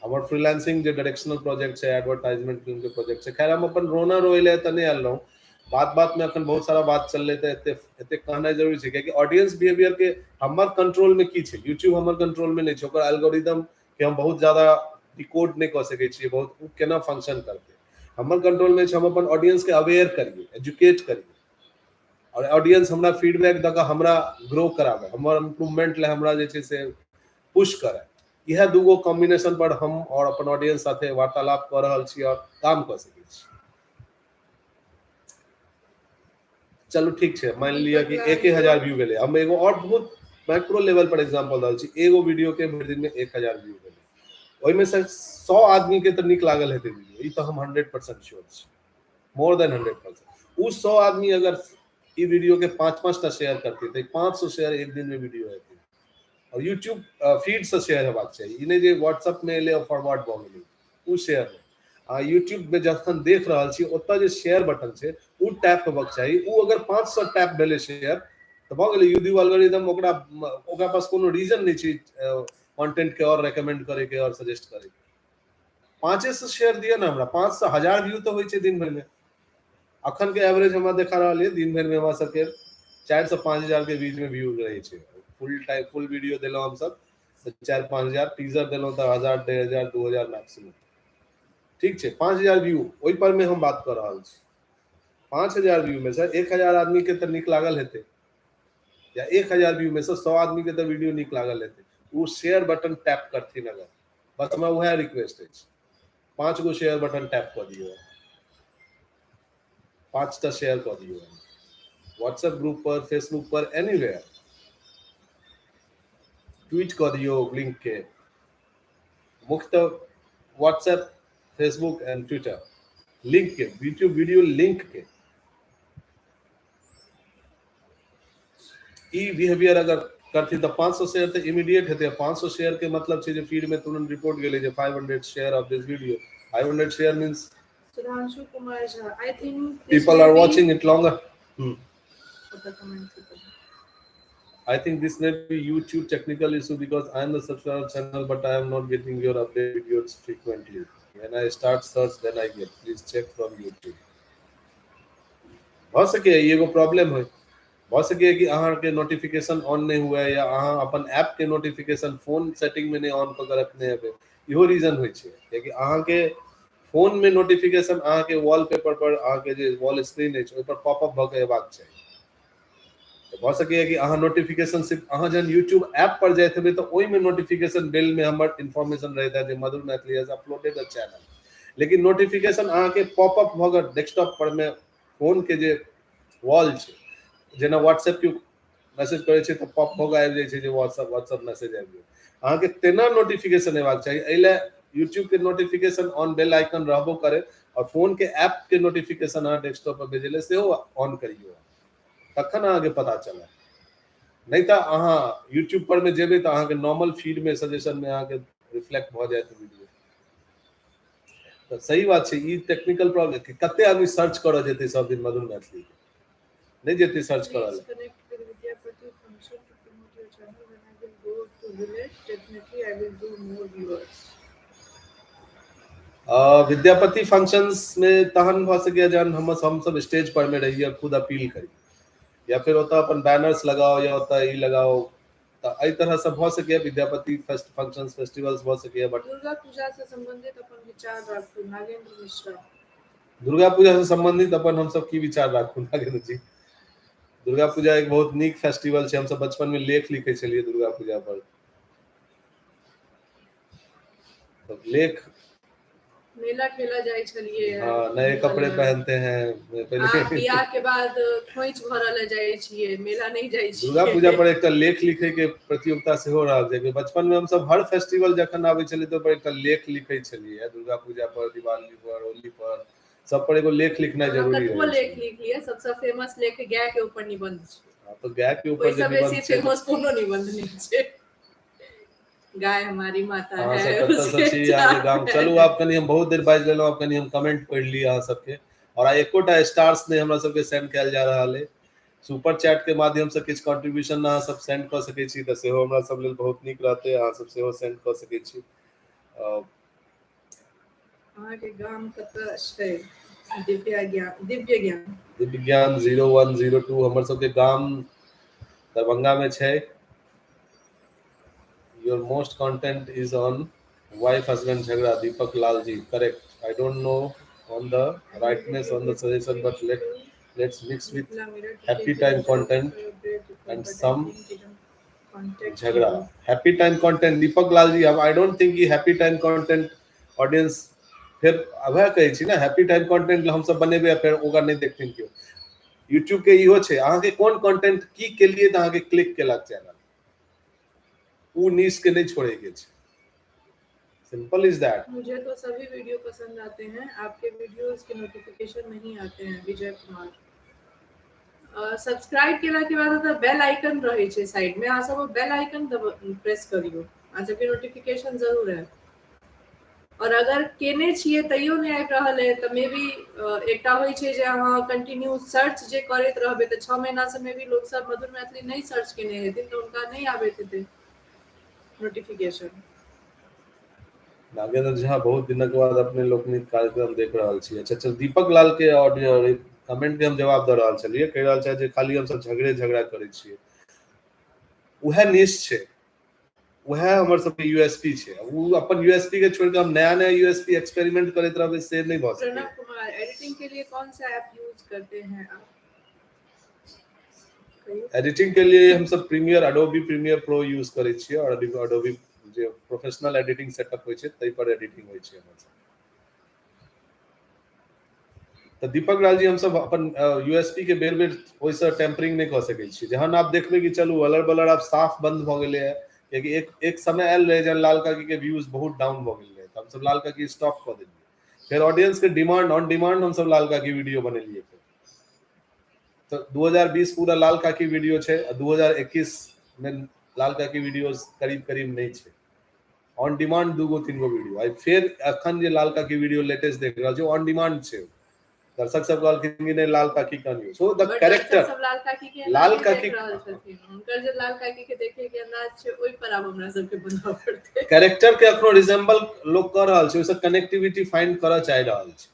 हमर फ्रीलांसिंग जे डायरेक्शनल प्रोजेक्ट छै, एडवर्टाइजमेंट फिल्म के प्रोजेक्ट छै, खैर हम अपन रोना रोय लए तऽ नहि आयल रहूँ। बात बात में अखन बहुत सारा बात चललै तऽ एते एते कहनाइ जरूरी छै, कियाकि ऑडियंस बिहेवियर के हमर कंट्रोल में की छै, यूट्यूब हमर कंट्रोल में नहि छै, ओकर एल्गोरिदम के हम बहुत ज्यादा डिकोड नहि कऽ सकै छियै, बहुत ओ केना फंक्शन करतै हमर कंट्रोल में छै। हम अपन ऑडियंस के अवेयर करियै, एजुकेट करियै, और ऑडियंस हमरा फीडबैक दऽ कऽ हमरा ग्रो कराबै, हमर इम्प्रूवमेंट लए हमरा जे छै से पुश करै। इएह दूगो कॉम्बिनेशन पर हम और अपन ऑडियंस साथे वार्तालाप कऽ रहल छी और काम कऽ सकै छी। चलू ठीक छै, मानि लिअ कि 1000 व्यू भेलै। हम एगो और बहुत माइक्रो लेवल पर एग्जांपल रहल छी, एगो वीडियो के भरि दिन में 1000 व्यू भेलै, ओहिमे से 100 आदमी के तऽ नीक लागल हेतै वीडियो, ई तऽ हम 100% श्योर छी, मोर देन 100%। ओ 100 आदमी अगर ई वीडियो के 5-5 टा शेयर करतै तऽ 500 शेयर एक दिन में वीडियो हेतै। और यूट्यूब फीड से शेयर हेबाक चाही, ई नहि जे व्हाट्सएप में एलै और फॉरवर्ड भऽ गेलै, ओ शेयर नहि। आ यूट्यूब में जखन देख रहल छी ओतऽ जे शेयर बटन छै ओ टैप हेबाक चाही, ओ अगर 500 टैप भेलै शेयर तऽ भऽ गेलै। यूट्यूब एल्गोरिदम ओकरा ओकरा पास कोनो रीजन नहि छै कंटेंट के और रेकमेंड करे के और सजेस्ट करे के। 500 शेयर दिअ ने हमरा, 500 1000 व्यू तऽ होइ छै दिन भरि में। अखन के एवरेज हमरा देखा रहल ये दिन भरि में हमरा सबके 4 से 5 हजार के बीच में व्यू रहै छै। फुल टाइम फुल वीडियो देलहुँ हमसब तऽ 4-5 हजार, टीजर देलहुँ तऽ 1000, 1500, 2000 मैक्सिमम। ठीक छै, 5000 व्यू ओहि पर में हम बात कऽ रहल छी। 5000 व्यू में से 1000 आदमी के तऽ नीक लागल हेतै, या 1000 व्यू में से 100 आदमी के तऽ वीडियो नीक लागल हेतै, ओ शेयर बटन टैप करथिन अगर, बस हमरा उएह रिक्वेस्ट अछि, 5 गो शेयर बटन टैप कऽ दियौ, 5 टा शेयर कऽ दियौ व्हाट्सएप ग्रुप पर, फेसबुक पर, एनीवेयर ट्वीट कऽ दियौ लिंक के। मुख्यतः WhatsApp, Facebook and Twitter link के, यूट्यूब वीडियो लिंक के। ई बिहेवियर अगर करथिन तऽ 500 शेयर तऽ इमीडिएट हेतै। 500 शेयर के मतलब छै जे फीड में तुरंत रिपोर्ट गेलै जे 500 share of this video. 500 share means Sudhanshu Kumar Jha, I think people are watching it longer. I think this may be YouTube technical issue because I am the subscriber channel, but I am not getting your update videos frequently. When I start search, then I get. Please check from YouTube. भऽ सकैए ई एगो problem होइ, भऽ सकैए कि अहाँके notification on नहि हुए या अहाँ अपन ऐप के नोटिफिकेशन फोन सेटिंग में नहि ऑन कऽ के रखने हेबै, इहो रीजन होइ छै। कियाकि अहाँके फोन में नोटिफिकेशन अहाँके वॉलपेपर पर, अहाँके जे वॉल स्क्रीन अछि ओहि पर पॉपअप भऽ के अयबाक चाही। तऽ भऽ सकैए कि अहाँ नोटिफिकेशन सिर्फ अहाँ जहन यूट्यूब ऐप पर जाइत हेबै तऽ ओहिमे नोटिफिकेशन बेल में हमर इन्फॉर्मेशन रहैत है जे Madhur Maithili has uploaded a channel, लेकिन नोटिफिकेशन अहाँके पॉपअप भऽ कऽ डेस्कटॉप पर में फोन के जे वॉल छै, जेना व्हाट्सएप के मैसेज करै छै तऽ पॉप भऽ कऽ आबि जाइ छै जे व्हाट्सएप व्हाट्सएप मैसेज आबि गेल, अहाँके तेना नोटिफिकेशन अयबाक चाही। एहि लए यूट्यूब के नोटिफिकेशन ऑन बेल आइकन रहबो करे और फोन के ऐप के नोटिफिकेशन अहाँ डेस्कटॉप पर भेजै लए सेहो ऑन करियौ, तखन अहाँके पता चलत। नहि तऽ अहाँ यूट्यूब पर मे जेबै तऽ अहाँके नॉर्मल फीड में सजेशन में अहाँके रिफ्लेक्ट भऽ जायत वीडियो। तऽ सही बात छै, ई टेक्निकल प्रॉब्लम। कते आदमी सर्च करऽ जेतै सब दिन मधुर मैथिली के? नहि जेतै सर्च करऽ Please लए। connect with Vidyapati function to promote your channel. When I will go to village, definitely I will do more viewers. Vidyapati functions में तहन भऽ सकैए जहन हमसब स्टेज पर मे रही और खुद अपील करी, या फिर ओतऽ अपन बैनर्स लगाओ या ओतऽ ई लगाओ, तऽ एहि तरह से भऽ सकैए विद्यापति फेस्ट फंक्शंस फेस्टिवल्स भऽ सकैए। बट दुर्गा पूजा से संबंधित अपन विचार राखू, नागेंद्र मिश्रा। दुर्गा पूजा से संबंधित अपन हमसब की विचार राखू नागेंद्र जी? दुर्गा पूजा एक बहुत नीक फेस्टिवल छै, हमसब बचपन में लेख लिखै छलियै दुर्गा पूजा पर। तऽ लेख मेला ठेला जाइ छलियै। हाँ, नए कपड़े पहनते हैं पहिले। बियाह के बाद खोइछ भरऽ लए जाइ छियै, मेला नहि जाइ छियै। दुर्गा पूजा पर एकटा लेख लिखै के प्रतियोगिता सेहो रहल छै। बचपन में हमसब हर फेस्टिवल जखन आबै छलै तऽ ओहि पर एकटा लेख लिखै छलियै। दुर्गा पूजा पर, दिवाली पर, होली पर, सब पर एगो लेख लिखनाइ जरूरी कतबो रहै लेख छै। लिख लिअ, सबसँ फेमस लेख गाय के ऊपर निबंध छै। हाँ, तऽ गाय के ऊपर जे ओहिसँ बेसी निबंध छै फेमस कोनो निबंध नहि छै। गाय हमारी माता अहाँ है, सब कतऽ सँ उसके छी, अहाँके गाम? चार चलू आब कनि हम बहुत देर बाजि लेलहुँ, आब कनि हम कमेंट पढ़ि ली अहाँ सबके। और आइ एकोटा स्टार्स नहि हमरा सबके सेंड कयल जा रहल अइ। सुपर चैट के माध्यम से किछु कंट्रीब्यूशन अहाँ सब सेंड कऽ सकै छी तऽ सेहो हमरा सब लेल बहुत नीक रहतै, अहाँ सब सेहो सेंड कऽ सकै छी। अहाँके गाम कतऽ छै? दिव्या ज्ञान, दिव्य ज्ञान। दिव्य ज्ञान 0102 हमर सबके गाम दरभंगा में छै। Your most content is on wife husband झगड़ा, Deepak Lal ji, correct. I don't know on the rightness on the suggestion, but let's mix with happy time content and some झगड़ा। Happy time content Deepak Lal ji, I don't think कि happy time content audience, फेर वएह कहै छी ने, happy time content हमसब बनेबै आ फेर ओकरा नहि देखथिन केओ। यूट्यूब के इहो छै, अहाँके कोन कंटेंट की केलियै तऽ अहाँके क्लिक केलक चैनल, उ नीश के नहीं छोड़े के छै। Simple is that. मुझे तो सभी वीडियो पसंद आते हैं, आपके वीडियोस के नोटिफिकेशन नहीं आते हैं। विजय कुमार। सब्सक्राइब केला के बाद ओतऽ बेल आइकन रहै छै साइड में, अहाँ सब बेल आइकन प्रेस करियौ, अहाँ सबके नोटिफिकेशन जरूर आयत। और अगर केने छियै तैयो नहि आबि रहल है तऽ मे बी एकटा होइ छै जे अहाँ कंटिन्यू सर्च जे करैत रहबै तऽ 6 महीना से मे बी लोक सब मधुर मैथिली नहि सर्च केने हेथिन तऽ हुनका नहि आबैत हेतै नोटिफिकेशन। नागेंद्र झा बहुत दिनक बाद अपने लोकनिक कार्यक्रम देख रहल छी। अच्छा चल, दीपक लाल के ऑडियो कमेंट के हम जवाब दऽ रहल छलियै, कहि रहल छथि जे खाली हमसब झगड़े झगड़ा करै छियै। उएह निश छै, उएह हमर सबके यूएसपी छै। उ अपन यूएसपी के छोड़ि कऽ हम नया नया यूएसपी एक्सपेरिमेंट करैत रहबै से नहि भऽ सकैए। प्रणव कुमार, एडिटिंग के लिए कौन सा ऐप यूज करते हैं आप? एडिटिंग के लिए हम सब premiere, Adobe premiere pro use करै छियै और अडोबी जे प्रोफेशनल एडिटिंग सेटअप होइ छै ताहि पर एडिटिंग होइ छै हमर सब। तऽ दीपक लाल जी, हमसब अपन यूएसपी के बेर बेर ओहिसँ टेम्परिंग नहि कऽ सकै छी। जहन आप देखबै कि चलू अलर बलर आब साफ बंद भऽ गेलै है, कियाकि एक एक समय आयल रहै जहन लाल काकी के व्यूज बहुत डाउन भऽ गेल रहै, तऽ हमसब लाल काकी स्टॉप कऽ देलियै। फेर ऑडियंस के डिमांड ऑन डिमांड हमसब लाल काकी वीडियो बनेलियै। फेर तऽ 2020 पूरा लाल काकी वीडियो छै आ 2021 में लाल काकी वीडियो करीब करीब नहि छै। ऑन डिमांड 2 गो 3 गो वीडियो आई। फेर अखन जे लाल काकी वीडियो लेटेस्ट देख रहल छै ऑन डिमांड छै। दर्शक सब कहलखिन कि नहि लाल काकी कनियो, सो द कैरेक्टर सब लाल काकी के लाल काकी देख रहल छथिन, हुनकर जे लाल काकी के देखे के अंदाज छै ओहि पर आब हमरा सबके बनबऽ पड़तै। कैरेक्टर के अखनो रिजेम्बल लोक कऽ रहल छै, ओहिसँ कनेक्टिविटी फाइंड करऽ चाहि रहल छै।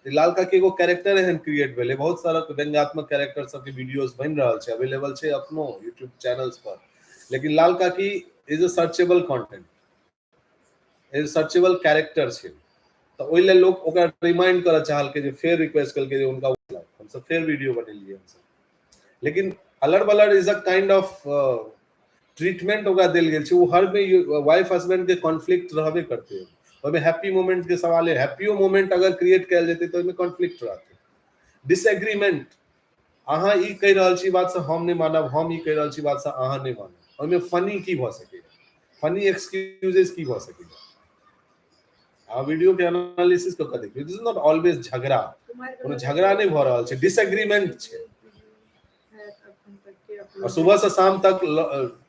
लाल काकी एगो कैरेक्टर एहन क्रिएट भेलै, बहुत सारा व्यंग्यात्मक कैरेक्टर सबके वीडियोस बनि रहल छै, अवेलेबल छै अखनो यूट्यूब चैनल्स पर, लेकिन लाल काकी is a searchable content, is searchable character छै। तऽ ओहि लेल लोक ओकरा रिमाइंड करऽ चाहलकै जे फेर रिक्वेस्ट केलकै जे हुनका हमसब फेर वीडियो बनेलियै हमसब। लेकिन Alar Balar is a kind of treatment ओकरा देल गेल छै। ओ हर में वाइफ हस्बैंड के कॉन्फ्लिक्ट रहबे करतै, ओहिमे हैप्पी मोमेंट के सवाल है। हैप्पीओ मोमेंट अगर क्रिएट कयल जेतै तऽ ओहिमे कॉन्फ्लिक्ट रहतै, डिसएग्रीमेंट। अहाँ ई कहि रहल छी बात से हम नहि मानब, हम ई कहि रहल छी बात से अहाँ नहि मानब। ओहिमे फनी की भऽ सकैए, फनी एक्सक्यूजेस की भऽ सकैए? अहाँ वीडियो के एनालिसिस कऽ के देखियौ। दिस is not always झगड़ा, कोनो झगड़ा नहि भऽ रहल छै, डिसएग्रीमेंट छै। और सुबह से शाम तक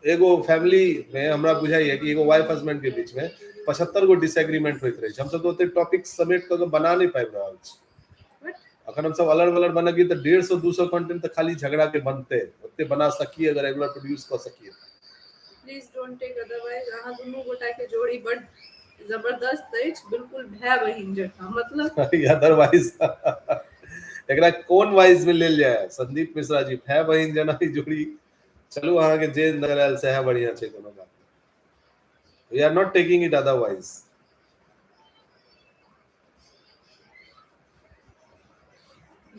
एगो फैमिली में हमरा बुझाइए कि एगो वाइफ हस्बैंड के बीच में 75 गो डिसएग्रीमेंट होइत रहै छै। हमसब तऽ ओते टॉपिक समेट कऽ के बना नहि पाबि रहल छी। अखन हमसब अलर बलर बनबियै तऽ 150 200 कंटेंट तऽ खाली झगड़ा के बनतै। ओते बना सकिए अगर रेगुलर प्रोड्यूस कऽ सकिए। प्लीज don't take otherwise, अहाँ दुनू गोटा के जोड़ी बड जबरदस्त अछि, बिल्कुल भाय बहिन जकाँ। मतलब अदरवाइज एकरा कोन वाइज में लेल जाय? संदीप मिश्रा जी, भाय बहिन जेना ही जोड़ी। चलू, अहाँके जे नजर आयल सएह बढ़िया छै, कोनो बात। We are not taking it otherwise.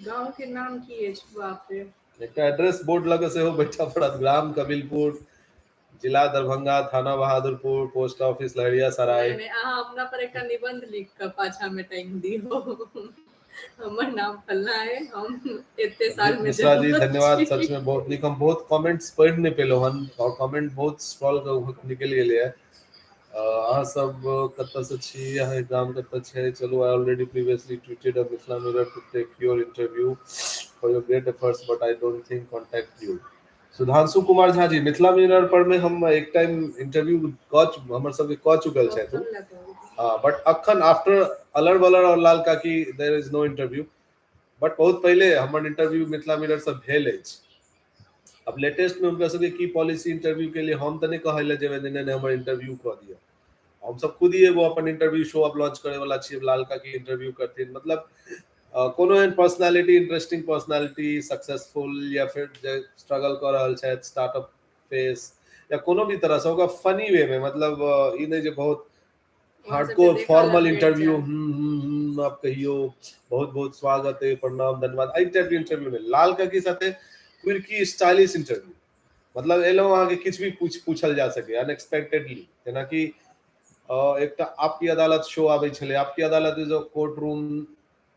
गांव के नाम की अछि? बाप रे। एकटा एड्रेस बोर्ड लग सेहो बैठऽ पड़त। ग्राम कबिलपुर, जिला दरभंगा, थाना बहादुरपुर, पोस्ट ऑफिस लहरियासराय। नहि, अहाँ अपना पर एकटा निबंध लिख कऽ पाछा में टांगि दियौ, हमर नाम फलना है, हम एते साल में मिश्रा जी जन्मल धन्यवाद। छी। सच में बहुत नीक। हम बहुत कमेंट्स पढ़ि नहि पेलहुँ हन और कमेंट बहुत स्क्रॉल कऽ निकलि गेलै। अहाँ सब कतऽ से छी? अहाँके गाम कतऽ छै? चलू, I already previously tweeted a Mithila Mirror to take your interview for your great efforts, but I don't think contact you. Sudhanshu Kumar Jha ji, Mithila mirror पर में हम एक टाइम इंटरव्यू कऽ हमर सबके कऽ चुकल छथि। हाँ, बट अखन आफ्टर अलर बलर और लाल काकी there is no interview, but बहुत पहिले हमर इंटरव्यू मिथिला मिरर से भेल अछि। अब लेटेस्ट में हुनका सबके की पॉलिसी इंटरव्यू के लिए, हम तऽ नहि कहै लए जेबै नहि नहि हमर इंटरव्यू कऽ दिअ। हम सब खुद ही एगो अपन इंटरव्यू शो अब लॉन्च करे वाला छियै, लाल काकी इंटरव्यू करथिन। मतलब कोनो एहन पर्सनालिटी, इंटरेस्टिंग पर्सनालिटी, सक्सेसफुल या फिर जे स्ट्रगल कऽ रहल छथि, स्टार्टअप फेस या कोनो भी तरह से, ओकरा फनी वे में, मतलब ई नहि जे बहुत हार्डकोर फॉर्मल इंटरव्यू, आप कहियो बहुत बहुत स्वागत है, प्रणाम, धन्यवाद, एहि टाइप के इंटरव्यू नहि। लाल काकी साथे क्विर्की स्टाइलिश इंटरव्यू, मतलब एलहुँ अहाँके किछु भी पूछल जा सके अनएक्सपेक्टेडली। जेनाकि एकटा आपकी अदालत शो आबै छलै, आपकी अदालत is a court room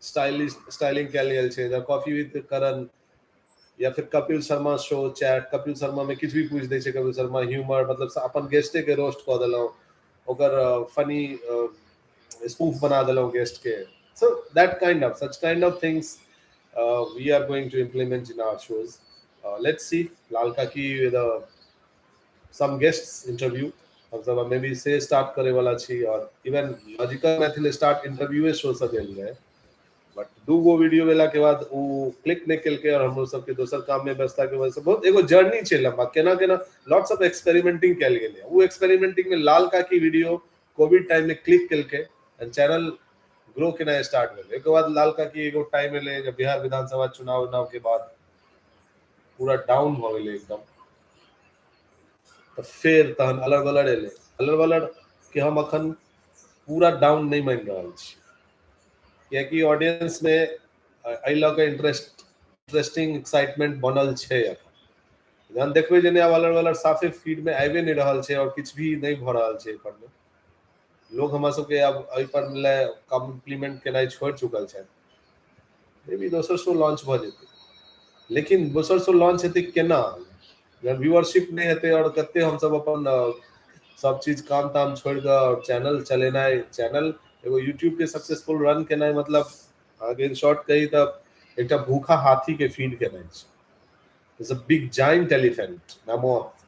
stylish, styling कयल गेल छै। कॉफी विद करण या फिर कपिल शर्मा शो चैट, कपिल शर्मा में किछु भी पूछि दै छै कपिल शर्मा, ह्यूमर, मतलब अपन गेस्टे के रोस्ट कऽ देलहुँ, ओकर फनी स्पूफ बना देलहुँ गेस्ट के। So that kind of, such kind of things we are going to implement in our shows. Let's see, Lal Kaki with some guests interview हम सब मे बी से स्टार्ट करे वाला छी। और even logical Maithil start इंटरव्यूए show से भेल रहे, बट दू गो वीडियो भेला के बाद ओ क्लिक नहि केलकै और हमरो सबके दोसर काम में व्यस्तता के वजह से। बहुत एगो जर्नी छै लंबा, केना केना लॉट्स ऑफ एक्सपेरिमेंटिंग कयल गेलै। ओ एक्सपेरिमेंटिंग में लाल काकी वीडियो कोविड टाइम में क्लिक केलकै एंड चैनल ग्रो केनाइ स्टार्ट भेलै। ओकर बाद लाल काकी एगो टाइम एलै जब बिहार विधानसभा चुनाव उनाव के बाद पूरा डाउन भऽ गेलै एकदम, तऽ फेर तहन अलर बलर एलै। अलर बलर के हम अखन पूरा डाउन नहि मानि रहल छी, कियाकि ऑडियंस में एहि लऽ कऽ इंटरेस्टिंग एक्साइटमेंट बनल छै। अखन जहन देखबै जे नहि, आब अलर बलर साफे फीड में आबिए नहि रहल छै और किछु भी नहि भऽ रहल छै एहि पर मे, लोग हमरा सबके आब एहि पर ले कॉम्प्लीमेंट केनाइ छोड़ि चुकल छथि, मे बी दोसर शो लॉन्च भऽ जेतै। लेकिन दोसर शो लॉन्च हेतै केना जब व्यूअरशिप नहि हेतै? और कते हमसब अपन सब चीज काम ताम छोड़ि कऽ और चैनल चलेनाइ, चैनल एगो यूट्यूब के सक्सेसफुल रन केनाइ, मतलब अहाँके इन शॉर्ट कही तऽ एकटा भूखा हाथी के फीड केनाइ छै। It's a big giant elephant, mammoth,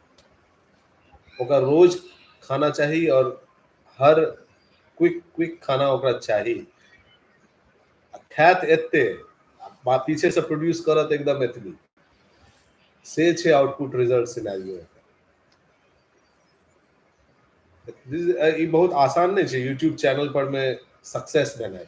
ओकरा रोज खाना चाही और हर क्विक क्विक खाना ओकरा चाही। खायत एते, पीछे से प्रोड्यूस करत एकदम एतबी, से छै आउटपुट रिजल्ट सिनेरियो। ई बहुत आसान नहि छै यूट्यूब चैनल पर में सक्सेस भेनाइ।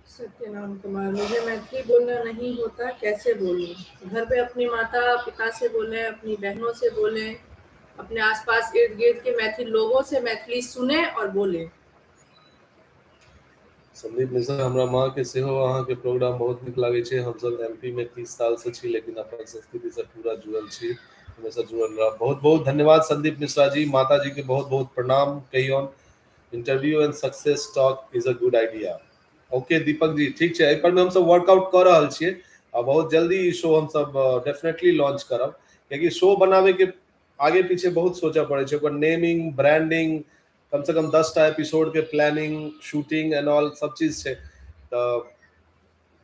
सत्यनाम कुमार, मुझे मैथिली बोलना नहीं होता, कैसे बोलूं? घर पे अपनी माता पिता से बोलें, अपनी बहनों से बोलें, अपने आसपास इर्द गिर्द के मैथिल लोगों से मैथिली सुने और बोलें। संदीप मिश्रा, हमरा माँ के सेहो अहाँके प्रोग्राम बहुत नीक लागै छै। हमसब एमपी में 30 साल से छी, लेकिन अपन संस्कृति से पूरा जुड़ल छी, हमेशा जुड़ल रह। बहुत बहुत धन्यवाद संदीप मिश्रा जी, माता जी के बहुत बहुत प्रणाम कहियौन। Interview and success talk is a good idea. Okay Deepak ji, ठीक छै, एहि पर में हमसब वर्कआउट कऽ रहल छियै आ बहुत जल्दी ई शो हमसब डेफिनेटली लॉन्च करब, कियाकि शो बनाबे के आगे पीछे बहुत सोचऽ पड़ै छै। ओकर नेमिंग, ब्रांडिंग, कम से कम 10टा एपिसोड के प्लानिंग, शूटिंग एंड ऑल सब चीज छै। तऽ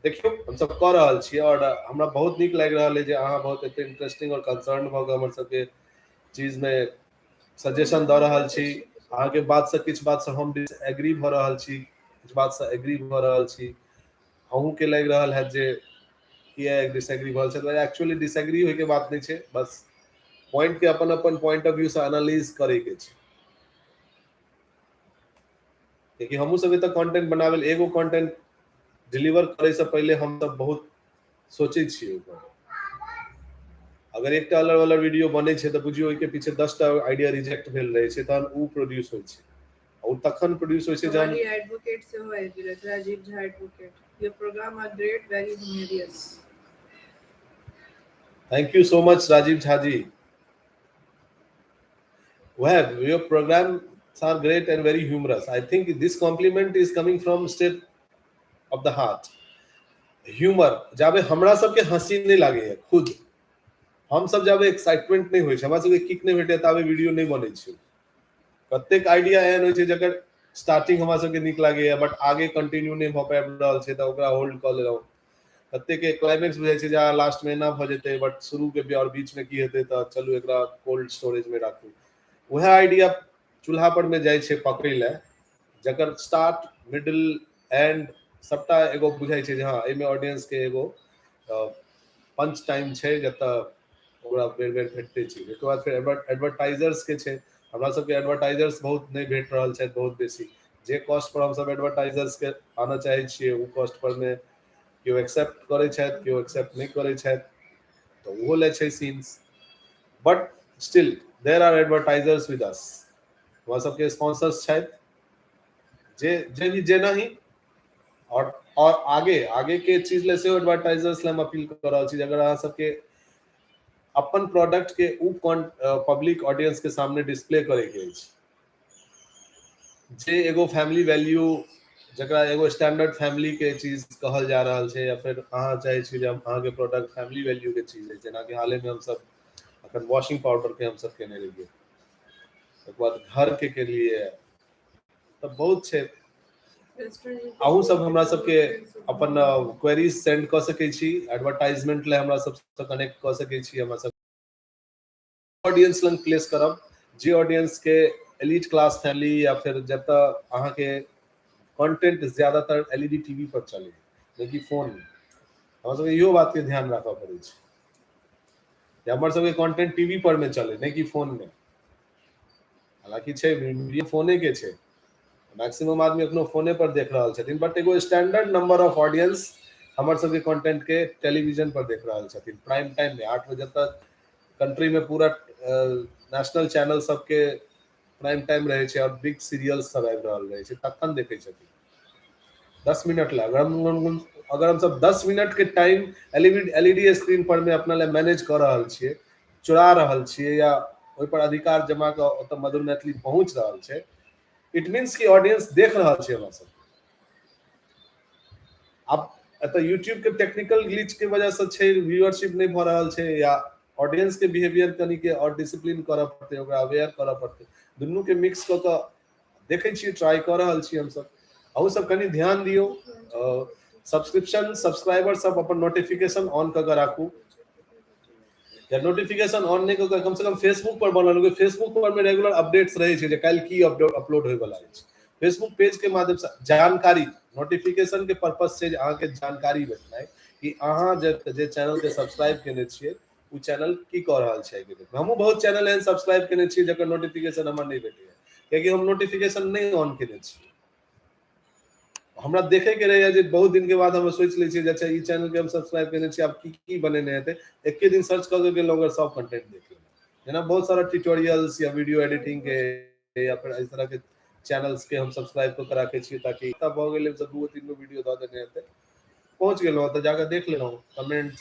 देखियौ, हमसब कऽ रहल छियै और हमरा बहुत नीक लागि रहल अइ जे अहाँ बहुत एते इंटरेस्टिंग और कंसर्न भऽ कऽ हमर सबके चीज मे सजेशन दऽ रहल छी। अहाँके बात से किछु बात से हम डिसएग्री भऽ रहल छी, किछु बात से एग्री भऽ रहल छी। अहूँके लागि रहल हैत जे किया डिसएग्री भऽ रहल छै। एक्चुअली डिसएग्री होइके बात नहि छै, बस पॉइंट के अपन अपन पॉइंट ऑफ व्यू से एनालिज करे के छै। कियाकि हमहूँ सब एतऽ कंटेंट बनाबै, एगो कंटेंट डिलीवर करे से पहिले हम सब बहुत सोचै छियै ओहिपर। अगर एकटा अलग अलग वीडियो बनै छै तऽ बुझियौ ओहिके पीछे 10टा आइडिया रिजेक्ट भेल रहै छै, तहन उ प्रोड्यूस होइ छै। ओ तखन प्रोड्यूस होइ छै जहन एडवोकेट सेहो आबि गेल, Rajiv Jha advocate. Your program are great, very humorous. Thank you so much Rajiv Jha ji. Well, your programs are great and very humorous. I think this compliment is coming from state of the heart. Humor, जाबे हमरा सबके हंसी नहीं लागे है खुद, हम सब जाबे एक्साइटमेंट नहीं होइ छै, हमरा सबके किक नहीं भेटे ताबे वीडियो नहीं बनै छै। कतेक आइडिया एहन होइ छै जकर स्टार्टिंग हमरा सबके नीक लागैया बट आगे कंटिन्यू नहीं भऽ पाबि रहल छै, तऽ ओकरा होल्ड कऽ लेलहुँ। कतेक के क्लाइमेक्स बुझाइ छै जे लास्ट में एना भऽ जेतै, बट शुरू के और बीच में की हेतै, तऽ चलू एकरा कोल्ड स्टोरेज में राखू। वएह आइडिया चूल्हा पर में जाइ छै पकड़ै लए, जकर स्टार्ट मिडिल एंड सबटा एगो बुझाइ छै जे हँ एहिमे ऑडियंस के एगो पंच टाइम छै जतऽ ओकरा बेर बेर भेटते छै। ओहिके बाद फेर एडवर्टाइजर्स के छै, हमरा सबके एडवर्टाइजर्स बहुत नहि भेट रहल छथि बहुत बेसी। जे कॉस्ट पर हमसब एडवर्टाइजर्स के आनऽ चाहै छियै ओ कॉस्ट पर मे केओ एक्सेप्ट करै छथि, केओ एक्सेप्ट नहि करै छथि, तऽ ओहो लए छै scenes. But still there are advertisers with us. हमरा सबके स्पॉन्सर्स छथि जे जे भी जेना ही और आगे आगे के चीज ले सेहो एडवर्टाइजर्स ले हम अपील कऽ रहल छी। अगर अहाँ सबके अपन प्रोडक्ट के उ पब्लिक ऑडियंस के सामने डिस्प्ले करे के अछि, जे एगो फैमिली वैल्यू, जकरा एगो स्टैंडर्ड फैमिली के चीज कहल जा रहल छै, या फिर अहाँ चाहै छी जे हम अहाँके प्रोडक्ट फैमिली वैल्यू के चीज अछि, जेनाकि हाले में हमसब अखन वॉशिंग पाउडर के हमसब केने रहियै, ओकर बाद घर के केलियै, तऽ बहुत छै। अहूँ सब हमरा सबके अपन क्वेरीज सेंड कऽ सकै छी, एडवर्टाइजमेंट लए हमरा सबसँ कनेक्ट कऽ सकै छी। हमरा सब ऑडियंस लग प्लेस करब, जे ऑडियंस के एलिट क्लास फैमिली या फिर जतऽ अहाँके कंटेंट ज्यादातर एलईडी टीवी पर चले, नहि कि फोन में। हमरा सबके इहो बात के ध्यान राखऽ पड़ै छै जे हमर सबके कंटेंट टीवी पर में चले, नहि कि फोन में। हालांकि छै मीडिया फोने के छै, मैक्सिमम आदमी अखनो फोने पर देख रहल छथिन, बट एगो स्टैंडर्ड नंबर ऑफ ऑडियंस हमर सबके कंटेंट के टेलीविजन पर देख रहल छथिन प्राइम टाइम में 8 बजे तक। कंट्री में पूरा नेशनल चैनल सबके प्राइम टाइम रहै छै और बिग सीरियल्स सब आबि रहल रहै छै, तखन देखै छथिन 10 मिनट ला। अगर हम सब 10 मिनट के टाइम एलईडी स्क्रीन पर में अपना ले मैनेज कऽ रहल छियै, चुरा रहल छियै, या ओहि पर अधिकार जमा कऽ ओतऽ मधुर मैथिली पहुँच रहल छै, it means कि ऑडियंस देख रहल छै हमरा सब। आब एतऽ यूट्यूब के टेक्निकल ग्लिच के वजह से छै व्यूअरशिप नहि भऽ रहल छै, या ऑडियंस के बिहेवियर कनी के और डिसिप्लिन करऽ पड़तै, ओकरा अवेयर करऽ पड़तै, दुनू के मिक्स कऽ कऽ देखै छियै, ट्राई कऽ रहल छी हमसब। अहूँ सब कनी ध्यान दियौ, सब्सक्रिप्शन सब्सक्राइबर सब अपन नोटिफिकेशन ऑन कऽ कऽ राखू, या नोटिफिकेशन ऑन नहि कऽ कऽ कम से कम फेसबुक पर बनल, फेसबुक पर में रेगुलर अपडेट्स रहै छै जे काल्हि की अपलोड होय वाला अछि। फेसबुक पेज के माध्यम से जानकारी, नोटिफिकेशन के पर्पस छै जे अहाँके जानकारी भेटनाइ कि अहाँ जे चैनल के सब्सक्राइब केने छियै ओ चैनल की कऽ रहल छै। हमहूँ बहुत चैनल एहन सब्सक्राइब केने छियै जकर नोटिफिकेशन हमरा नहि भेटैया, कियाकि हम नोटिफिकेशन नहि ऑन केने छियै। हमरा देखे के रहैया जे बहुत दिन के बाद हम सोचि लै छियै जे अच्छा ई चैनल के हम सब्सक्राइब केने छियै, आब की की बनेने हेतै, एके दिन सर्च कऽ के गेलहुँ अगर सब कंटेंट देख लेलहुँ। जेना बहुत सारा ट्यूटोरियल्स या वीडियो एडिटिंग के या फिर एहि तरह के चैनल्स के हम सब्सक्राइब कऽ के राखै छियै ताकि तब भऽ गेलै सब दूगो तीन गो वीडियो दऽ देने हेतै। पहुँच गेलहुँ, तऽ जाकऽ देख लेलहुँ कमेंट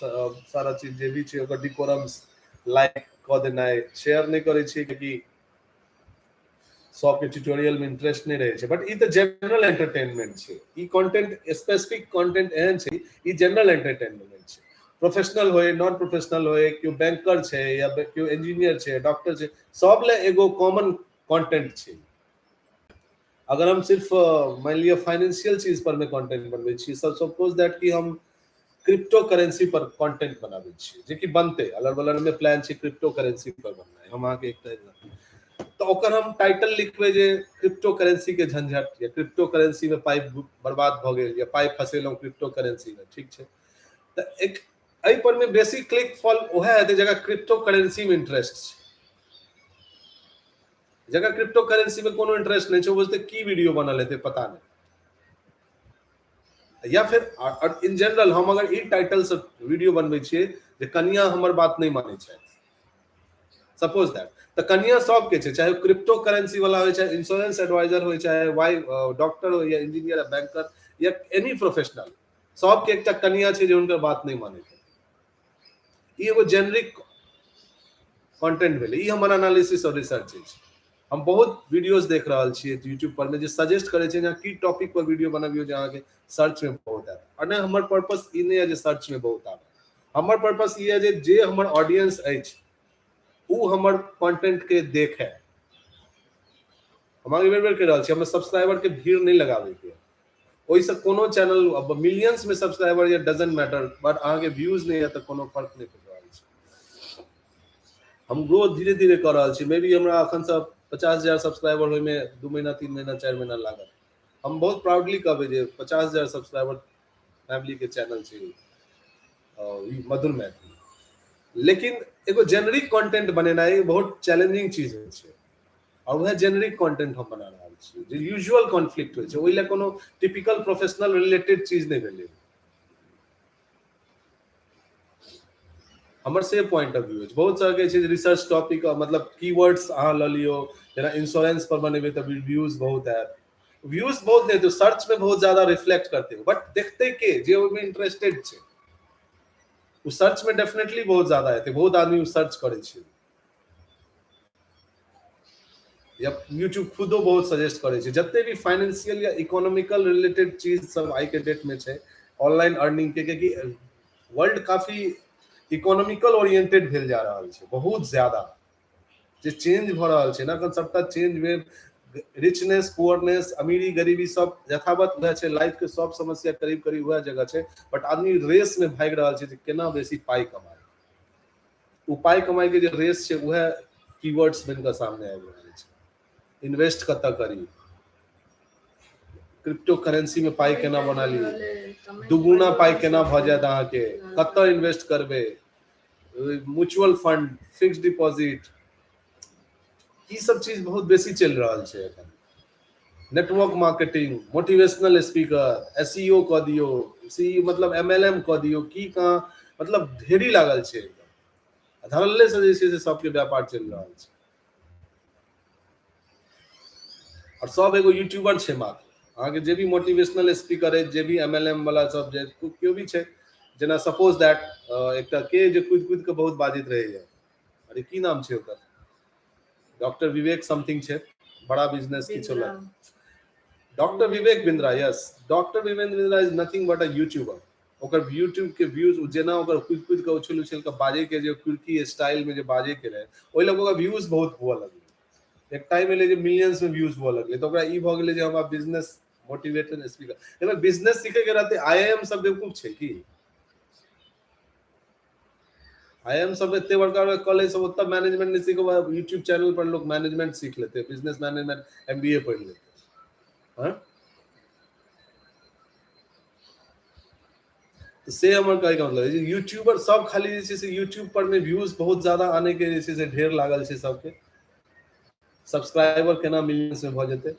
सारा चीज जे भी छै ओकर डिकोरम्स लाइक कऽ देनाइ, शेयर नहि करै छियै कियाकि सबके ट्यूटोरियल में इंटरेस्ट नहीं रहे छै, बट ई तऽ जनरल एंटरटेनमेंट छै। ई कंटेंट स्पेसिफिक कंटेंट एहन छै, ई जनरल एंटरटेनमेंट छै। प्रोफेशनल होय, नॉन प्रोफेशनल होय, केओ बैंकर छै या केओ इंजीनियर छै, डॉक्टर छै, सब ले एगो कॉमन कंटेंट छै। अगर हम सिर्फ मान लिअ फाइनेंशियल चीज पर में कंटेंट बनबै छी, सब सपोज that कि हम क्रिप्टो करेंसी पर कंटेंट बनाबै छी, जे कि बनतै, अलग बलर में प्लान छै क्रिप्टो करेंसी पर बननाइ। हम अहाँके एकटा तऽ ओकर हम टाइटल लिखबै जे क्रिप्टो करेंसी के झंझट, या क्रिप्टो करेंसी में पाइ बर्बाद भऽ गेल, या पाइ फसेलहुँ क्रिप्टो करेंसी में, ठीक छै। तऽ एक एहि पर में बेसी क्लिक फॉल उएह हेतै जकरा क्रिप्टो करेंसी में इंटरेस्ट छै। जकरा क्रिप्टो करेंसी में कोनो इंटरेस्ट नहि छै, ओ बुझतै की वीडियो बनल हेतै पता नहि। या फिर इन जनरल हम अगर ई टाइटल से वीडियो बनबै छियै जे कनिया हमर बात नहि मानै छथि, सपोज that, तऽ कनिया सबके छै, चाहे क्रिप्टो करेंसी वाला होइ, चाहे इंश्योरेंस एडवाइजर होइ, चाहे वाई डॉक्टर होइ, या इंजीनियर या बैंकर या एनी प्रोफेशनल, सबके एकटा कनिया छै जे हुनकर बात नहि मानै छै। ई एगो जेनरिक कंटेंट भेलै। ई हमर एनालिसिस और रिसर्च अछि। हम बहुत वीडियोस देख रहल छियै यूट्यूब पर में जे सजेस्ट करै छै जे अहाँ की टॉपिक पर वीडियो बनबियौ जे अहाँके सर्च में बहुत आयत। और नहि, हमर पर्पस ई नहि यऽ जे सर्च में बहुत आबै, हमर पर्पस ई यऽ जे जे हमर ऑडियंस अछि ओ हमर कंटेंट के देखै। हम अहाँके बेर बेर कहि रहल छी, हमर सब्सक्राइबर के भीड़ नहि लगाबैके, ओहिसँ कोनो चैनल अब मिलियंस में सब्सक्राइबर या डजेंट मैटर, बट अहाँके व्यूज नहि यऽ तऽ कोनो फर्क नहि पड़ि रहल छै। हम ग्रोथ धीरे धीरे कऽ रहल छी। मे बी हमरा एखनसँ 50,000 सब्सक्राइबर होइमे 2 महीना 3 महीना 4 महीना लागत। हम बहुत प्राउडली कहबै जे 50,000 सब्सक्राइबर फैमिली के चैनल छै ई मधुर मैथिली। लेकिन एगो जेनरिक कंटेंट बनेनाइ बहुत चैलेंजिंग चीज होइ छै, और वएह जेनरिक कंटेंट हम बना रहल छी जे यूजुअल कॉन्फ्लिक्ट होइ छै, ओहि लए कोनो टिपिकल प्रोफेशनल रिलेटेड चीज नहि भेलै। हमर से पॉइंट ऑफ व्यू अछि। बहुत सारा कहै छै जे रिसर्च टॉपिक मतलब कीवर्ड्स अहाँ लऽ लियौ, जेना इंश्योरेंस पर बनेबै तऽ व्यूज बहुत आयत। व्यूज बहुत नहि तऽ सर्च में बहुत ज्यादा रिफ्लेक्ट करते, बट देखते के जे ओहिमे इंटरेस्टेड छै ओ सर्च में डेफिनेटली बहुत ज्यादा हेतै, बहुत आदमी ओ सर्च करै छै। या यूट्यूब खुदो बहुत सजेस्ट करै छै जते भी फाइनेंशियल या इकोनॉमिकल रिलेटेड चीज सब आइ के डेट में छै ऑनलाइन अर्निंग के, कियाकि वर्ल्ड काफी इकोनॉमिकल ओरिएंटेड भेल जा रहल छै, बहुत ज्यादा जे चेंज भऽ रहल छै ने एखन, सबटा चेंज भेल, रिचनेस पुअरनेस अमीरी गरीबी सब यथावत वएह छै, लाइफ के सब समस्या करीब करीब वएह जगह छै, बट आदमी रेस में भागि रहल छै जे केना बेसी पाइ कमाइ। ओ पाइ कमाइ के जे रेस छै वएह कीवर्ड्स बनि कऽ सामने आबि रहल छै। इन्वेस्ट कतऽ करी, क्रिप्टो करेंसी में पाइ केना बना ली, दुगुना पाइ केना भऽ जायत अहाँके, कतऽ इन्वेस्ट करबै, म्यूचुअल फंड, फिक्स्ड डिपॉजिट, ई सब चीज बहुत बेसी चलि रहल छै एखन। Network marketing, motivational speaker, SEO कऽ दियौ, सी मतलब एमएलएम कऽ दियौ, की कहाँ, मतलब ढेरी लागल छै एकदम धड़ल्ले से जे छै से सबके व्यापार चलि रहल छै। और सब एगो यूट्यूबर छै मात्र, अहाँके जे भी मोटिवेशनल स्पीकर अछि, जे भी एमएलएम वाला सब जे केओ भी छै, जेना सपोज that एकटा के जे कूदि कूदि कऽ बहुत बाजैत रहैया, अरे की नाम छै ओकर, डॉक्टर विवेक समथिंग छै, बड़ा बिजनेस किछु लग, doctor Vivek Bindra, yes, doctor Vivek Bindra is nothing but a YouTuber. ओकर यूट्यूब के व्यूज जेना ओकर कूदि कूदि कऽ उछलि उछलि कऽ बाजै के जे कुर्की स्टाइल में जे बाजै के रहै, ओहि लए ओकर व्यूज बहुत हुअ लगलै। एक टाइम एलै जे मिलियंस में व्यूज हुअ लगलै, तऽ ओकरा ई भऽ गेलै जे हमरा बिजनेस मोटिवेटेड स्पीकर, एहिमे बिजनेस सीखे के रहतै। आईआईएम सब बेवकूफ छै की? आईआईएम सब एते बड़का बड़का कॉलेज सब, ओतऽ मैनेजमेंट नहि सीखो, यूट्यूब चैनल पर लोग मैनेजमेंट सीख लेते, बिजनेस मैनेजमेंट एमबीए पढ़ि लेते। हाँ, तो से हमर कहै के मतलब यूट्यूबर सब खाली जे छै से यूट्यूब पर में व्यूज बहुत ज्यादा आने के जे छै से ढेर लागल छै सबके, सब्सक्राइबर केना मिलियंस में भऽ जेतै।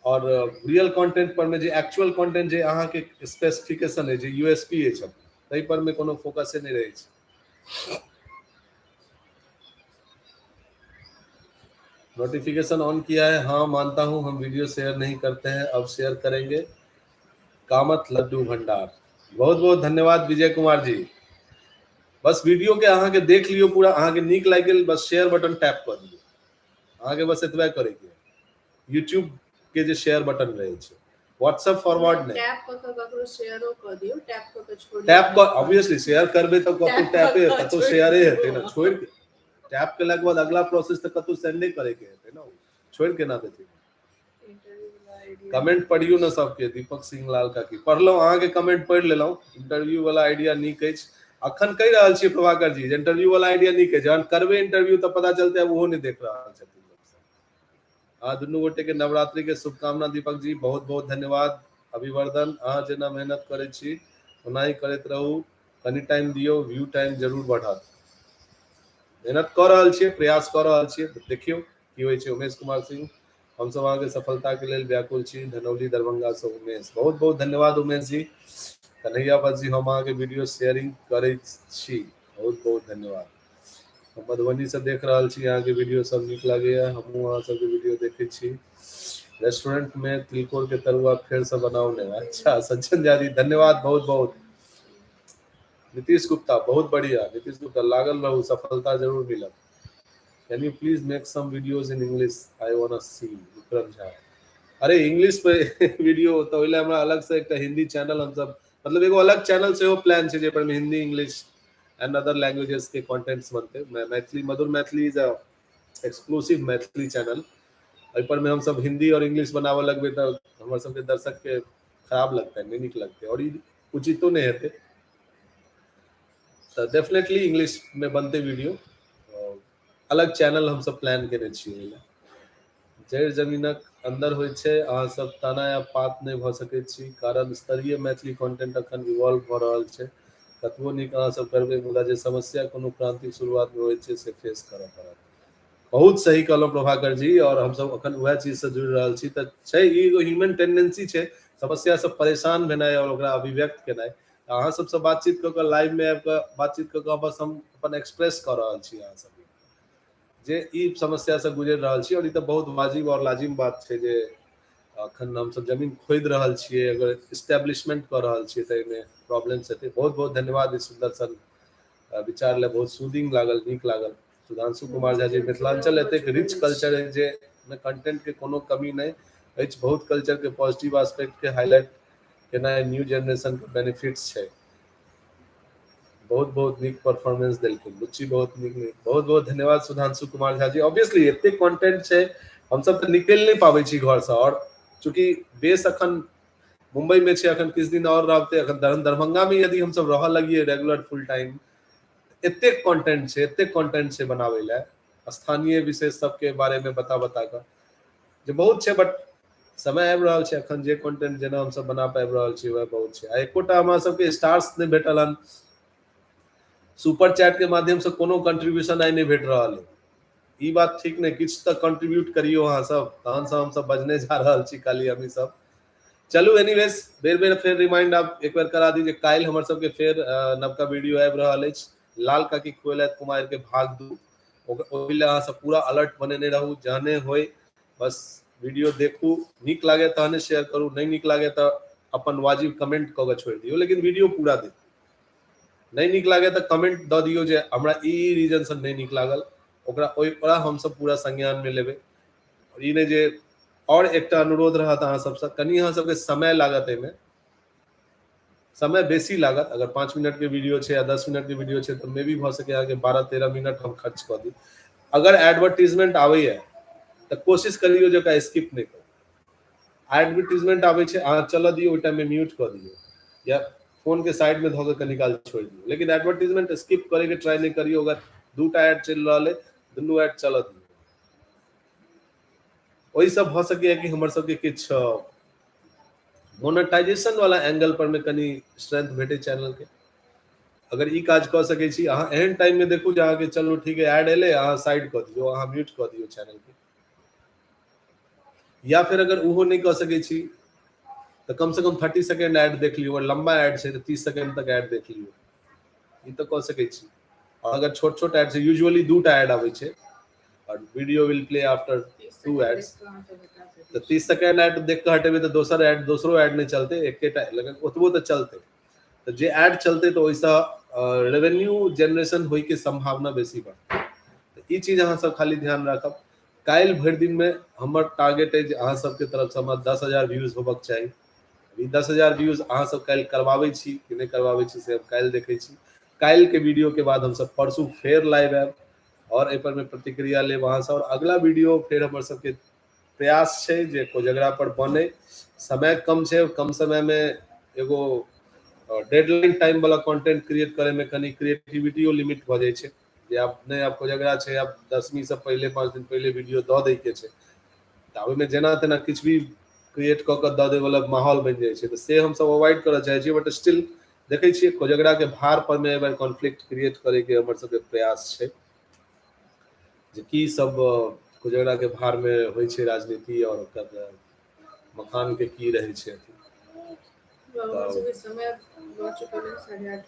और रियल कंटेंट पर में जे एक्चुअल कंटेंट जे अहाँ के स्पेसिफिकेशन है, जे यूएसपी अछि, ताहि पर में कोनो फोकसे नहि रहै छै। नोटिफिकेशन ऑन किया है। हाँ, मानता हूँ हम वीडियो शेयर नहीं करते हैं, अब शेयर करेंगे। कामत लड्डू भंडार, बहुत बहुत धन्यवाद विजय कुमार जी। बस वीडियो के अहाँ के देख लियो पूरा, अहाँ के नीक लागि गेल, बस शेयर बटन टैप कऽ दियौ, अहाँ के बस एतबे करे के। यूट्यूब के जे शेयर बटन रहे छै, व्हाट्सएप फॉरवर्ड नहि। टैप कऽ कऽ ककरो शेयरो कऽ दियौ, टैप कऽ कऽ छोड़ि। टैप कऽ ऑब्वियसली शेयर करबै तऽ कतौ टैप टैपे कऽ कऽ कतौ छोड़ि शेयरे दियौ। हेतै ने। छोड़ि के टैप केलाके बाद अगला प्रोसेस तऽ कतौ सेंडे करे के हेतै ने, छोड़ि केना देतै? इंटरव्यू वाला आइडिया। कमेंट पढ़ियौ ने सबके। दीपक सिंह लाल काकी, पढ़लहुँ, अहाँके कमेंट पढ़ि लेलहुँ। इंटरव्यू वाला आइडिया नीक अछि। अखन कहि रहल छियै प्रभाकर जी, इंटरव्यू वाला आइडिया नीक अछि, जहन करबै इंटरव्यू तऽ पता चलतै। आब ओहो नहि देख रहल छथिन लोक सब। अहाँ दुनू गोटे के नवरात्रि के शुभकामना। दीपक जी, बहुत बहुत धन्यवाद। अभिवर्धन, अहाँ जेना मेहनत करै छी ओनाही करैत रहू, कनि टाइम दियौ, व्यू टाइम जरूर बढ़त। मेहनत कऽ रहल छियै, प्रयास कऽ रहल छियै, देखियौ की होइ छै। उमेश कुमार सिंह, हमसब अहाँके सफलता के लेल व्याकुल छी। धनौली दरभंगा से उमेश, बहुत बहुत धन्यवाद उमेश जी। कन्हैया बस जी, हम अहाँके वीडियो शेयरिंग करै छी, बहुत बहुत धन्यवाद। हम मधुबनी से देख रहल छी, अहाँके वीडियो सब नीक लागैया, हमहूँ अहाँ सबके वीडियो देखै छी। रेस्टोरेंट में तिलकोर के तरुआ फेर से बनाउ ने। अच्छा, सज्जन झा जी, धन्यवाद बहुत बहुत। नीतीश गुप्ता, बहुत बढ़िया। नीतीश गुप्ता, लागल रहू, सफलता जरूर मिलत। Can you please make some videos in English? I wanna see. Vikram Jha, अरे इंग्लिश पे वीडियो तऽ ओहि लए हमरा अलग से एकटा हिंदी चैनल, हमसब मतलब एगो अलग चैनल सेहो प्लान छै, जाहि पर Hindi, English and other languages के कंटेंट्स बनतै। मैथिली, मधुर Maithili is a exclusive Maithili channel. एहि पर में हमसब हिंदी और इंग्लिश बनाबऽ लगबै तऽ हमर सबके दर्शक के खराब लगतै, नहि नीक लगतै और ई उचितो नहि हेतै। तऽ डेफिनेटली इंग्लिश में बनतै वीडियो, अलग चैनल हमसब प्लान केने छियै ओहि लए। जड़ि जमीनक अंदर होइ छै, अहाँ सब तना या पात नहि भऽ सकैत छी, कारण स्तरीय मैथिली कंटेंट अखन इवॉल्व भऽ रहल छै। कतबो नीक अहाँ सब करबै, मुदा जे समस्या कोनो क्रांतिक शुरुआत मे होइ छै से फेस करऽ पड़त। बहुत सही कहलहुँ प्रभाकर जी, और हमसब अखन वएह चीज से जुड़ि रहल छी। तऽ छै, ई एगो ह्यूमन टेंडेंसी छै समस्या से परेशान भेनाइ और ओकरा अभिव्यक्त केनाइ। अहाँ सबसँ बातचीत कऽ कऽ, लाइव मे आबि कऽ बातचीत कऽ कऽ बस हम अपन एक्सप्रेस कऽ रहल छी अहाँ सब जे ई समस्या से गुजरि रहल छी। और ई तऽ बहुत वाजिब और लाजिम बात छै जे अखन हमसब जमीन खोदि रहल छियै, अगर इस्टेब्लिशमेंट कऽ रहल छियै तऽ एहिमे प्रॉब्लम्स हेतै। बहुत बहुत धन्यवाद ई सुन्दर सन विचार लए, बहुत सूदिंग लागल, नीक लागल। सुधांशु कुमार झा जी, मिथिलांचल एतेक रिच कल्चर है जे कंटेंट के कोनो कमी नहि अछि। बहुत कल्चर के पॉजिटिव एस्पेक्ट के हाईलाइट केनाइ न्यू जनरेशन के बेनिफिट्स छै। बहुत बहुत नीक परफॉर्मेंस देलखिन बुच्ची, बहुत नीक नीक। बहुत बहुत धन्यवाद सुधांशु कुमार झा जी। ऑब्वियसली एते कंटेंट छै, हमसब तऽ निकलि नहि पाबै छी घरसँ, और चूंकि बेस अखन मुंबई में छै, अखन किछु दिन और रहते। अखन दरभंगा में यदि हमसब रहऽ लगिए रेगुलर फुल टाइम, एतेक कंटेंट छै, एतेक कंटेंट छै बनाबै लए, स्थानीय विशेष सबके बारे में बता बता कऽ जे बहुत छै। बट समय आबि रहल छै, अखन जे कंटेंट जेना हमसब बना पाबि रहल छी वएह बहुत छै। आ एकोटा हमरा सबके स्टार्स नहि भेटल हन, सुपर चैट के माध्यम से कोनो कंट्रीब्यूशन आइ नहि भेट रहल है। ई बात ठीक नहि, किछु तऽ कंट्रीब्यूट करियौ अहाँ सब, तहन से हमसब बजने जा रहल छी खाली हमही सब। चलू, एनीवेज, बेर बेर फेर रिमाइंड आब एक बेर करा दी जे काल्हि हमर सबके फेर नवका वीडियो आबि रहल अछि, लाल काकी खुएलथि कुमारि के भाग 2। ओहि लए अहाँ सब पूरा अलर्ट बनेने रहू, जहने होय बस वीडियो देखू, नीक लागे तहने शेयर करू, नहि नीक लागे तऽ अपन वाजिब कमेंट कऽ के छोड़ि दियौ, लेकिन वीडियो पूरा देखू। नहि नीक लागे तऽ कमेंट दऽ दियौ जे हमरा ई रीजन से नहि नीक लागल, ओकरा ओकरा हमसब पूरा संज्ञान मे लेबै। ई नहि जे, और एकटा अनुरोध रहत अहाँ सबसँ, कनि अहाँ सबके समय लागत, एहिमे समय बेसी लागत। अगर 5 मिनट के वीडियो छै या 10 मिनट के वीडियो छै तऽ मे बी भऽ सकै अहाँके 12-13 मिनट हम खर्च कऽ दी। अगर एडवर्टीजमेंट आबैया तऽ कोशिश करियौ जे ओकरा स्किप नहि करू। एडवर्टीजमेंट आबै छै, अहाँ चलऽ दियौ, ओहि टाइममे म्यूट कऽ दियौ या फोन के साइड में धऽ कऽ कनी काल छोड़ि दियौ, लेकिन एडवर्टीजमेंट स्किप करे के ट्राई नहि करियौ। अगर दूटा एड चलि रहल अइ, दुनू एड चलऽ दियौ। ओहिसँ भऽ सकैया कि हमर सबके किछु मोनेटाइजेशन वाला एंगल पर मे कनि स्ट्रेंथ भेटै चैनल के। अगर ई काज कऽ सकै छी अहाँ, एहन टाइम मे देखू जे अहाँके चलू ठीक है, एड एलै, अहाँ साइड कऽ दियौ, अहाँ म्यूट कऽ दियौ चैनल के। या फिर अगर ओहो नहि कऽ सकै छी तऽ कम से कम 30 सेकेंड एड देख लियौ, और लंबा एड छै तऽ 30 सेकेंड तक एड देख लियौ, ई तऽ कऽ सकै छी। और अगर छोट छोट एड छै, यूजुअली दूटा एड आबै छै और और video will play after two ads. तऽ 30 सेकेंड एड देख कऽ हटेबै तऽ दोसर एड, दोसरो एड नहि चलतै। एकेटा लेकिन ओतबो तऽ चलतै। तऽ जे एड चलतै, तऽ ओहिसँ रेवेन्यू जेनरेशन होइके सम्भावना बेसी बढ़तै। तऽ ई चीज अहाँ सब खाली ध्यान राखब। काल्हि भरि दिनमे हमर टारगेट अइ जे अहाँ सबके तरफसँ हमरा 10,000 व्यूज होबक चाही। ई 10,000 व्यूज अहाँ सब काल्हि करबाबै छी कि नहि करबाबै छी, से हम काल्हि देखै छी। काल्हिके वीडियो के बाद हमसब परसू फेर लाइव आयब और एहि पर मे प्रतिक्रिया लेब अहाँ सब। और अगला वीडियो फेर हमर सबके प्रयास छै जे कोजगरा पर बने। समय कम छै। कम समय मे एगो डेडलाइन टाइम वाला कंटेंट क्रिएट करे में कनी क्रिएटिविटियो लिमिट भऽ जाइ छै, जे आब नहि, आब कोजगरा छै, आब दशमी से पहिले, 5 दिन पहिले वीडियो दऽ दै के छै, तऽ ओहिमे जेना तेना किछु भी क्रिएट कऽ कऽ दऽ दै वाला माहौल बनि जाइ छै। तऽ से हमसब अवॉइड करऽ चाहै छियै, बट स्टिल देखै छियै। कोजगरा के भार पर मे एहि बेर कॉन्फ्लिक्ट क्रिएट करे के हमर सबके प्रयास छै, जे की सब कोजगरा के भार मे होइ छै राजनीति और ओकर मखान के की रहै छै अथी। समय भऽ चुकल है 8:30।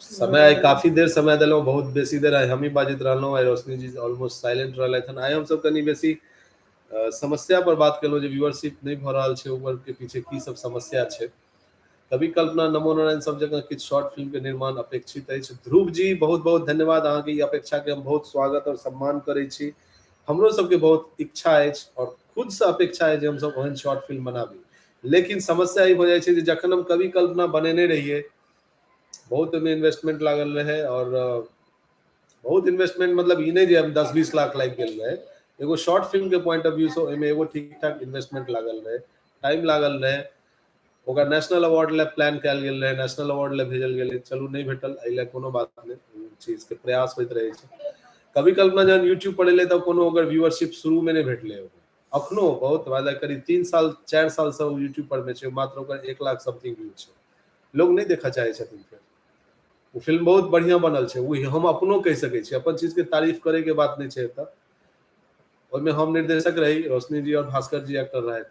समय आइ काफी देर समय देलहुँ। बहुत बेसी देर आइ हमही बाजैत रहलहुँ। आइ रोशनी जी ऑलमोस्ट साइलेंट रहलथि हन। आइ हमसब कनि बेसी समस्या पर बात केलहुँ, जे व्यूअरशिप नहि भऽ रहल छै, ओकर के पीछे की सब समस्या छै। कवि कल्पना, नमो नारायण सब जगह किछु शॉर्ट फिल्म के निर्माण अपेक्षित अछि। ध्रुव जी, बहुत बहुत धन्यवाद अहाँके। ई अपेक्षा के हम बहुत स्वागत और सम्मान करै छी। हमरो सबके बहुत इच्छा अछि और खुदसँ अपेक्षा अछि जे हमसब ओहन शॉर्ट फिल्म बनाबी। लेकिन समस्या ई भऽ जाइ छै जे जखन हम कवि कल्पना बनेने रहियै, बहुत ओहिमे इन्वेस्टमेंट लागल रहै। और बहुत इन्वेस्टमेंट मतलब ई नहि जे हम 10-20 लाख लागि गेल रहै। एगो शॉर्ट फिल्म के पॉइंट ऑफ व्यू से ओहिमे एगो ठीक ठाक इन्वेस्टमेंट लागल रहै, टाइम लागल रहै। ओकरा नेशनल अवार्ड लए प्लान कयल गेल रहै, नेशनल अवार्ड लए भेजल गेलै। चलू, नहि भेटल, एहि लए कोनो बात नहि। चीज के प्रयास होइत रहै छै। कवि कल्पना जहन यूट्यूब पर एलै, तऽ कोनो ओकर व्यूअरशिप शुरू मे नहि भेटलै। अखनो बहुत मतलब करीब 3 साल, 4 साल से ओ यूट्यूब पर मे छै, मात्र ओकर 1 लाख समथिंग व्यू छै। लोग नहि देखऽ चाहै छथिन। फेर ओ फिल्म बहुत बढ़िया बनल छै, ओ हम अपनो कहि सकै छी। अपन चीज के तारीफ करे के बात नहि छै एतऽ। ओहिमे हम निर्देशक रही, रोशनी जी और भास्कर जी एक्टर रहे,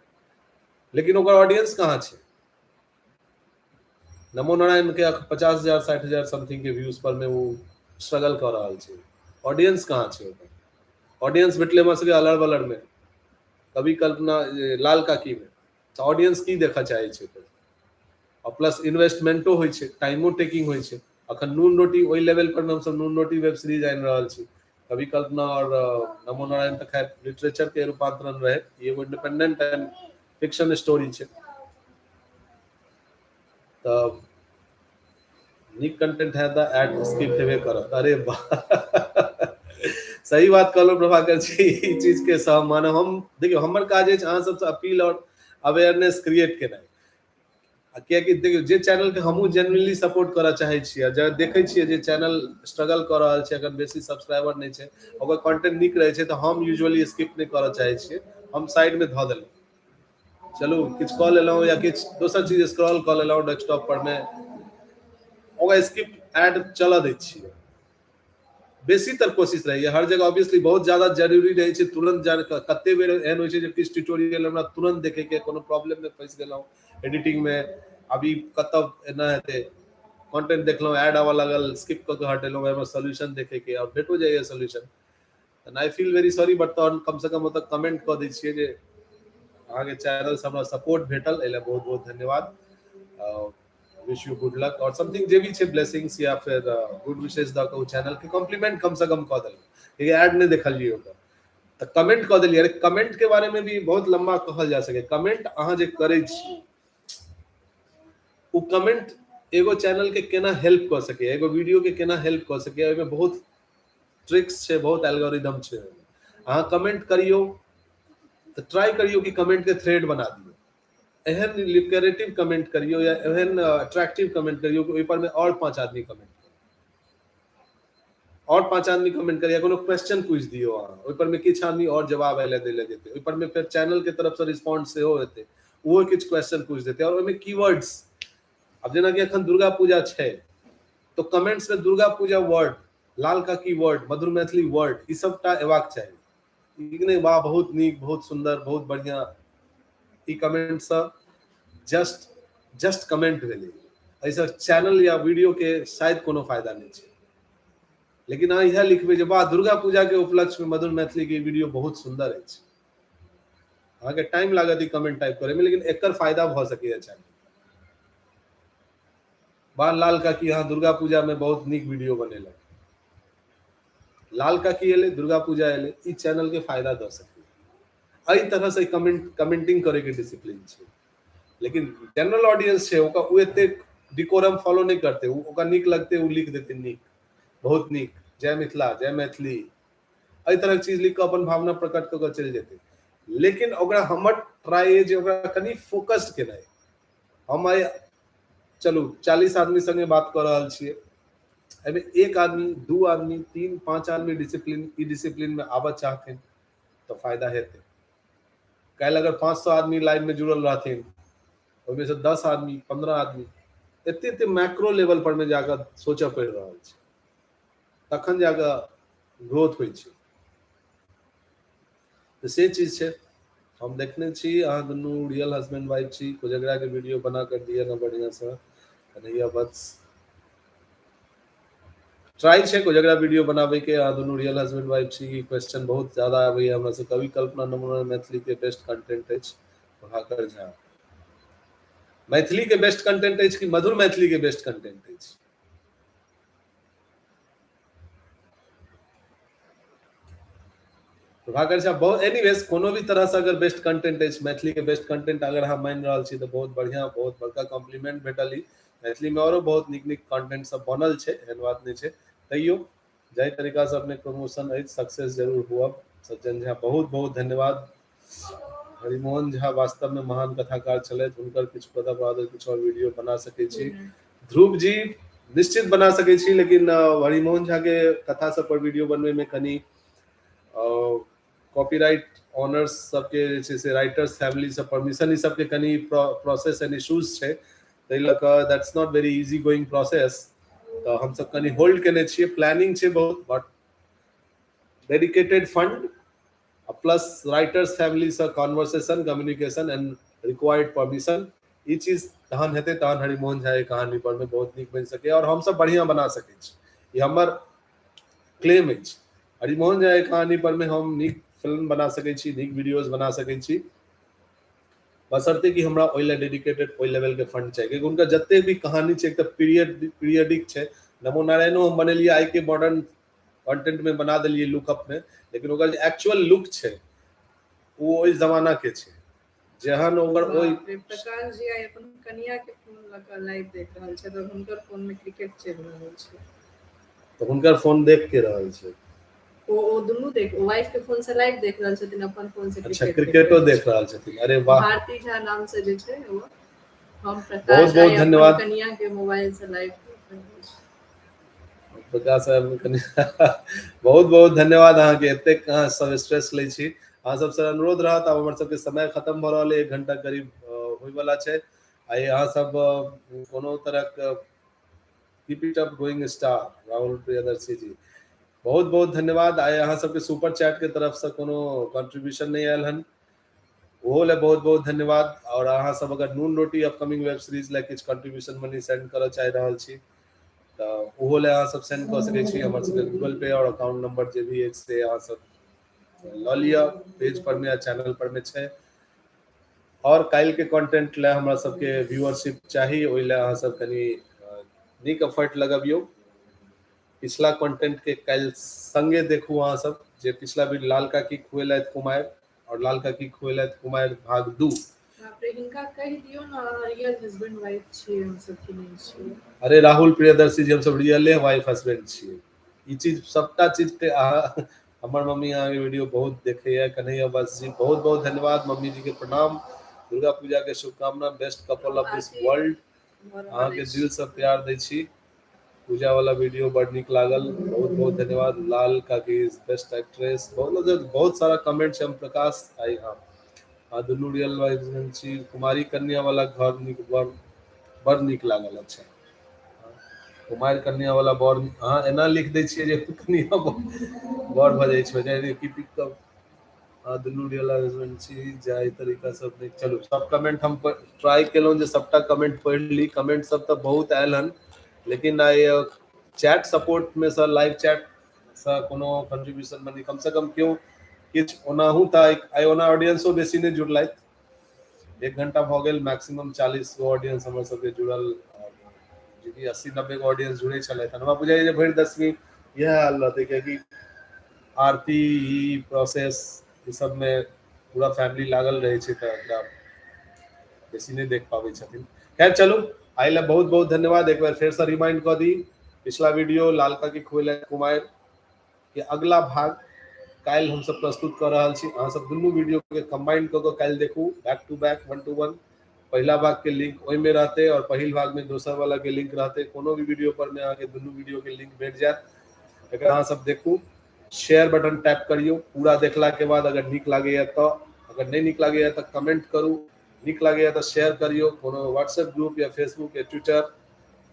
लेकिन ओकर ऑडियंस कहाँ छै? नमो नारायण के 50,000, 60,000 समथिंग के व्यूज पर में ओ स्ट्रगल कऽ रहल छै। ऑडियंस कहाँ छै ओकर? ऑडियंस भेटलै हमरा सबके अलर बलर में, कवि कल्पना, लाल काकी में। तऽ ऑडियंस की देखऽ चाहै छै फेर? आ प्लस इन्वेस्टमेंटो होइ छै, टाइमो टेकिंग होइ छै। अखन नून रोटी ओहि लेवल पर हमसब नून रोटी वेब सीरीज आनि रहल छी। कवि कल्पना और नमो नारायण तऽ खैर लिटरेचर के रूपांतरण रहै, ई एगो इंडिपेंडेंट एंड फिक्शन स्टोरी छै। तऽ नीक कंटेंट है तऽ एड स्किप हेबे करत। अरे वाह, सही बात कहलहुँ प्रभाकर जी। ई चीज के सहमान हम। देखियौ, हमर काज अछि अहाँ सबसँ अपील और अवेयरनेस क्रिएट केनाइ, कियाकि देखियौ, जे चैनल के हमहूँ जेन्युइनली सपोर्ट करऽ चाहै छियै, जे देखै छियै जे चैनल स्ट्रगल कऽ रहल छै, अगर बेसी सब्सक्राइबर नहि छै, ओकर कंटेंट नीक रहै छै, तऽ हम यूजुअली स्किप नहि करऽ चाहै छियै। हम साइड मे धऽ देलहुँ। चलू, किछु कऽ लेलहुँ या किछु दोसर चीज स्क्रॉल कऽ लेलहुँ डेस्कटॉप पर मे, ओकरा स्किप एड चलऽ दै छियै। बेसीतर कोशिश रहैए हर जगह। ऑब्वियसली बहुत ज्यादा जरूरी रहै छै तुरंत जान। कते बेर एहन होइ छै जे किछु ट्यूटोरियल हमरा तुरंत देखैके, कोनो प्रॉब्लम मे फँसि गेलहुँ एडिटिंग मे, अभी कतऽ एना हेतै, कंटेंट देखलहुँ, एड आबऽ लागल, स्किप कऽ के हटेलहुँ, ओहिमे सोल्यूशन देखैके और भेटो जाइए solution. I feel very sorry, but तहन कम से कम ओतऽ कमेंट कऽ दै छियै जे अहाँके चैनल से हमरा सपोर्ट भेटल, एहि लए बहुत बहुत धन्यवाद, विश you good luck और समथिंग, जे भी छै, ब्लेसिंग्स या फिर गुड विशेष दऽ कऽ ओ चैनल के कॉम्प्लीमेंट कम से कम कऽ देलहुँ। लेकिन एड नहि देखलियै ओकर, तऽ कमेंट कऽ देलियै। अरे, कमेंट के बारे में भी बहुत लंबा कहल जा सके। कमेंट अहाँ जे करै छी, ओ कमेंट एगो चैनल के केना हेल्प कऽ सकैए, एगो वीडियो के केना हेल्प कऽ सकैए, ओहिमे बहुत ट्रिक्स छै, बहुत एल्गोरिदम छै। अहाँ कमेंट करियौ तऽ ट्राई करियौ कि कमेंट के थ्रेड बना दियौ। एहन लिक्रेटिव कमेंट करियौ या एहन अट्रैक्टिव कमेंट करियौ कि ओहि पर में और पांच आदमी कमेंट करियौ, और पांच आदमी कमेंट करिए। कोनो क्वेश्चन पूछि दियौ अहाँ, ओहि पर में किछु आदमी और जवाब एले दै लए जेतै। ओहि पर में फेर चैनल के तरफ से रिस्पॉन्स सेहो हेतै, ओहो किछु क्वेश्चन पूछि देतै। और ओहिमे कीवर्ड्स, आब जेनाकि एखन दुर्गा पूजा छै, तो कमेंट्स में दुर्गा पूजा वर्ड, लाल काकी वर्ड, मधुर मैथिली वर्ड, ई सबटा एबाक चाही। ई नहि वाह, बहुत नीक, बहुत सुंदर, बहुत बढ़िया। ई कमेंट सँ जस्ट जस्ट कमेंट भेलै। एहिसँ चैनल या वीडियो के शायद कोनो फायदा नहि छै। लेकिन अहाँ इएह लिखबै जे वाह, दुर्गा पूजा के उपलक्ष्य में मधुर मैथिली के वीडियो बहुत सुंदर अछि। अहाँके टाइम लागत ई कमेंट टाइप करे में, लेकिन एकर फायदा भऽ सकैए चैनल। वाह लाल काकी, अहाँ दुर्गा पूजा में बहुत नीक वीडियो बनेलक। लाल काकी एलै, दुर्गा पूजा एलै, ई चैनल के फायदा दऽ सकैए। एहि तरह से कमेंटिंग करे के डिसिप्लिन छै। लेकिन जनरल ऑडियंस छै, ओकर ओ एतेक डिकोरम फॉलो नहि करतै। ओ ओकरा नीक लगतै, ओ लिख देतै नीक, बहुत नीक, जय मिथिला, जय मैथिली, एहि तरहक चीज लिख कऽ अपन भावना प्रकट कऽ कऽ चलि जेतै। लेकिन ओकरा हमर ट्राई अइ जे ओकरा कनि फोकस्ड केनाइ। हम आइ चलू 40 आदमी संगे बात कऽ रहल छियै, एहिमे एक आदमी, दू आदमी, तीन, पाँच आदमी डिसिप्लिन, ई डिसिप्लिन मे आबऽ चाहथिन तऽ फायदा हेतै। काल्हि अगर 500 आदमी लाइव मे जुड़ल रहथिन, ओहिमे से 10 आदमी, 15 आदमी, एते एते मैक्रो लेवल पर मे जाकऽ सोचऽ पड़ि रहल छै, तखन जाकऽ ग्रोथ होइ छै। तऽ से चीज छै। हम देखने छी अहाँ दुनू रियल हस्बैंड वाइफ छी। कोजगरा के वीडियो बना कर दिअ ने बढ़िया से, कन्हैया वत्स। ट्राई छै कोजगरा वीडियो बनाबे के। अहाँ दुनू रियल हस्बैंड वाइफ छी, ई क्वेश्चन बहुत ज्यादा आबैया हमरा से। कवि कल्पना नमूना मैथिली के बेस्ट कंटेंट अछि, प्रभाकर झा। मैथिली के बेस्ट कंटेंट अछि कि मधुर मैथिली के बेस्ट कंटेंट अछि? प्रभाकर झा बहुत, एनीवेज कोनो भी तरह से अगर बेस्ट कंटेंट अछि, मैथिली के बेस्ट कंटेंट अगर अहाँ मानि रहल छी तऽ बहुत बढ़िया, बहुत बड़का कॉम्प्लीमेंट भेटल। ई मैथिली में औरो बहुत नीक नीक कंटेंट सब बनल छै, एहन बात नहि छै। तैयो जाहि तरीका से अपने प्रमोशन अछि, सक्सेस जरूर हुआ। सज्जन झा, बहुत बहुत धन्यवाद। हरिमोहन झा वास्तव में महान कथाकार छलथि, हुनकर किछु पता बहादुर किछु और वीडियो बना सकै छी। ध्रुव जी, निश्चित बना सकै छी, लेकिन हरिमोहन झा के कथा सब पर वीडियो बनबै में कनि कॉपीराइट ऑनर्स सबके जे छै से राइटर्स फैमिली सब परमिशन, ई सबके कनि प्रोसेस एंड इश्यूज छै, ताहि लऽ कऽ that's not very easy going process. तऽ हमसब कनि होल्ड केने छियै। प्लानिंग छै बहुत, but dedicated fund plus writers family Se conversation, communication and required permission, ई चीज तहन हेतै, तहन हरिमोहन झा के कहानी पर में बहुत नीक बनि सकै और हमसब बढ़िया बना सकै छी। ई हमर क्लेम अछि। हरिमोहन झा के कहानी पर में हम नीक फिल्म बना सकै छी, नीक वीडियोज बना सकै छी, बशर्ते कि हमरा ओहि लए डेडिकेटेड ओहि लेवल के फंड चाही, कियाकि हुनकर जते भी कहानी छै, एक तऽ पीरियडिक छै। नमो नारायणो हम बनेलियै, आइ के मॉडर्न कंटेंट में बना देलियै लुकअप में, लेकिन ओकर जे एक्चुअल लुक छै ओ ओहि जमाना के छै, जेहन ओकर ओहि बाप रे, प्रकाश जी आइ अपन कनिया के फोन लऽ कऽ लाइव देख रहल छथि और हुनकर फोन में क्रिकेट चलि रहल छै। तऽ हुनकर फोन देख के रहल छै? ओ दुनू देख, वाइफ के फोन से लाइव देख रहल छथिन, अपन फोन से अच्छा क्रिकेट देख क्रिकेटो रहल देख छथिन। रहल छथिन, अरे वाह। भारती झा नाम से जे छै ओ, हम बहुत प्रकाश बहुत आइ अपन धन्यवाद। कनिया के मोबाइल से लाइव देख रहल छी। प्रकाश साहब कनि, बहुत बहुत धन्यवाद अहाँके, एतेक अहाँ सब स्ट्रेस लै छी। अहाँ सबसँ अनुरोध रहत, आब हमर सबके समय खत्म भऽ रहल अइ, 1 घंटा करीब होइवला छै। आइ अहाँ सब कोनो तरहक, keep it up going star, Rahul Priyadarshi ji, बहुत बहुत धन्यवाद। आइ अहाँ सबके सुपर चैट के तरफ से कोनो कंट्रीब्यूशन नहि आयल हन, ओहो लए बहुत बहुत धन्यवाद। और अहाँ सब अगर नून रोटी अपकमिंग वेब सीरीज लए किछु कंट्रीब्यूशन मनी सेंड करऽ चाहि रहल छी तऽ ओहो लए अहाँ सब सेंड कऽ सकै छी। हमर सबके गूगल पे और अकाउंट नंबर जे भी अछि से अहाँ सब लऽ लिअ, पेज पर में या चैनल पर में छै। और काल्हि के कंटेंट लए हमरा सबके व्यूअरशिप चाही, ओहि लए अहाँ सब कनि नीक एफर्ट लगबियौ। पिछला कंटेंट के काल्हि संगे देखू अहाँ सब, जे पिछला वीडियो लाल काकी खुएलथि कुमारि और लाल काकी खुएलथि कुमारि भाग 2। बाप रे, हिनका कहि दियौ ने अहाँ रियल हस्बैंड वाइफ छियै, हम सब की नहि छियै? अरे राहुल प्रियदर्शी जी, हम सब रियले वाइफ हस्बैंड छियै। ई चीज सबटा चीज के अहाँ, हमर मम्मी अहाँके वीडियो बहुत देखैया। कन्हैया बस जी, बहुत बहुत धन्यवाद। मम्मी जी के प्रणाम, दुर्गा पूजा के शुभकामना। Best couple of this world, अहाँके दिल से प्यार दै छी। पूजा वाला वीडियो बड़ नीक लागल, बहुत बहुत धन्यवाद। लाल काकी is best actress, बहुत बहुत सारा कमेंट छै। हम प्रकाश आई, हाँ अहाँ दुनू रियल वाइफ छी। कुमारी कन्या वाला घर नीक, बड़ बड़ नीक लागल। अच्छा, कुमारि कन्या वाला बड़, अहाँ एना लिख दै छियै जे कन्या बड़ भऽ जाइ छै। की पिक अहाँ दुनू रियल हस्बैंड छी, जाहि तरीका सब नीक। चलू, सब कमेंट हम ट्राई केलहुँ जे सबटा कमेंट पढ़ि ली। कमेंट सब तऽ बहुत आयल हन, लेकिन आइ चैट सपोर्ट में से लाइव चैट सँ कोनो कंट्रीब्यूशन बनी, कम से कम केओ किछु ओनाहु तऽ आइ ओना ऑडियंसो बेसी नहि जुड़लथि। 1 घंटा भऽ गेल, मैक्सिमम 40 गो ऑडियंस हमर सबके जुड़ल, जेकि 80-90 गो ऑडियंस जुड़ै छलथि। हमरा बुझाइए जे भरि दशमी इएह हाल रहतै, कियाकि आरती ई प्रोसेस ई सबमे पूरा फैमिली लागल रहै छै, तऽ एकरा बेसी नहि देख पाबै छथिन। खैर चलू, आइ लए बहुत बहुत धन्यवाद। एक बेर फेरसँ रिमाइंड कऽ दी, पिछला वीडियो लाल काकी खुएले कुमारि के अगला भाग काल्हि हमसब प्रस्तुत कऽ रहल छी। अहाँ सब दुनू वीडियो के कंबाइन कऽ कऽ काल्हि देखू, बैक टू बैक, 1 टू 1। पहिला भाग के लिंक ओहिमे रहतै और पहिल भाग में दोसर वाला के लिंक रहतै। कोनो भी वीडियो पर में अहाँके दुनू वीडियो के लिंक भेट जायत। एकरा अहाँ सब देखू, शेयर बटन टैप करियौ। पूरा देखला के बाद अगर नीक लागैया तऽ, अगर नहि नीक लागैया तऽ कमेंट करू, नीक लागैया तऽ शेयर करियौ कोनो व्हाट्सएप ग्रुप या फेसबुक या Twitter,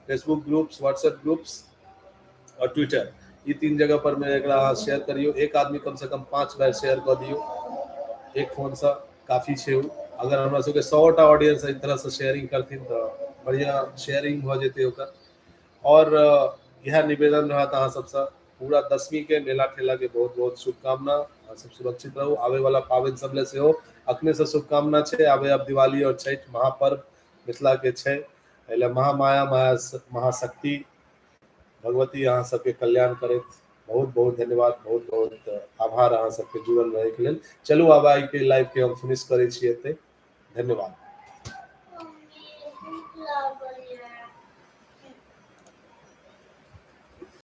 Facebook groups, WhatsApp groups और ट्विटर, ई 3 जगह पर में एकरा अहाँ शेयर करियौ। एक आदमी कम से कम 5 बेर शेयर कऽ दियौ, एक फोन से काफी छै उ। अगर हमरा सबके 100टा ऑडियंस एहि तरह से शेयरिंग करथिन तऽ बढ़िया शेयरिंग भऽ जेतै ओकर। और इएह निवेदन रहत अहाँ सबसँ, पूरा दशमी के मेला ठेला के बहुत बहुत शुभकामना। अहाँ सब सुरक्षित रहू। आबे वाला पाबनि सब ले सेहो अखने से शुभकामना छै। आबे अब दिवाली और छठि महापर्व मिथिला के छै, एहि लए महामाया महाशक्ति भगवती अहाँ सबके कल्याण करैत। बहुत बहुत धन्यवाद, बहुत बहुत आभार अहाँ सबके जुड़ल रहै के लेल। चलू आब आइ के लाइव के हम फिनिश करै छी एतै। धन्यवाद।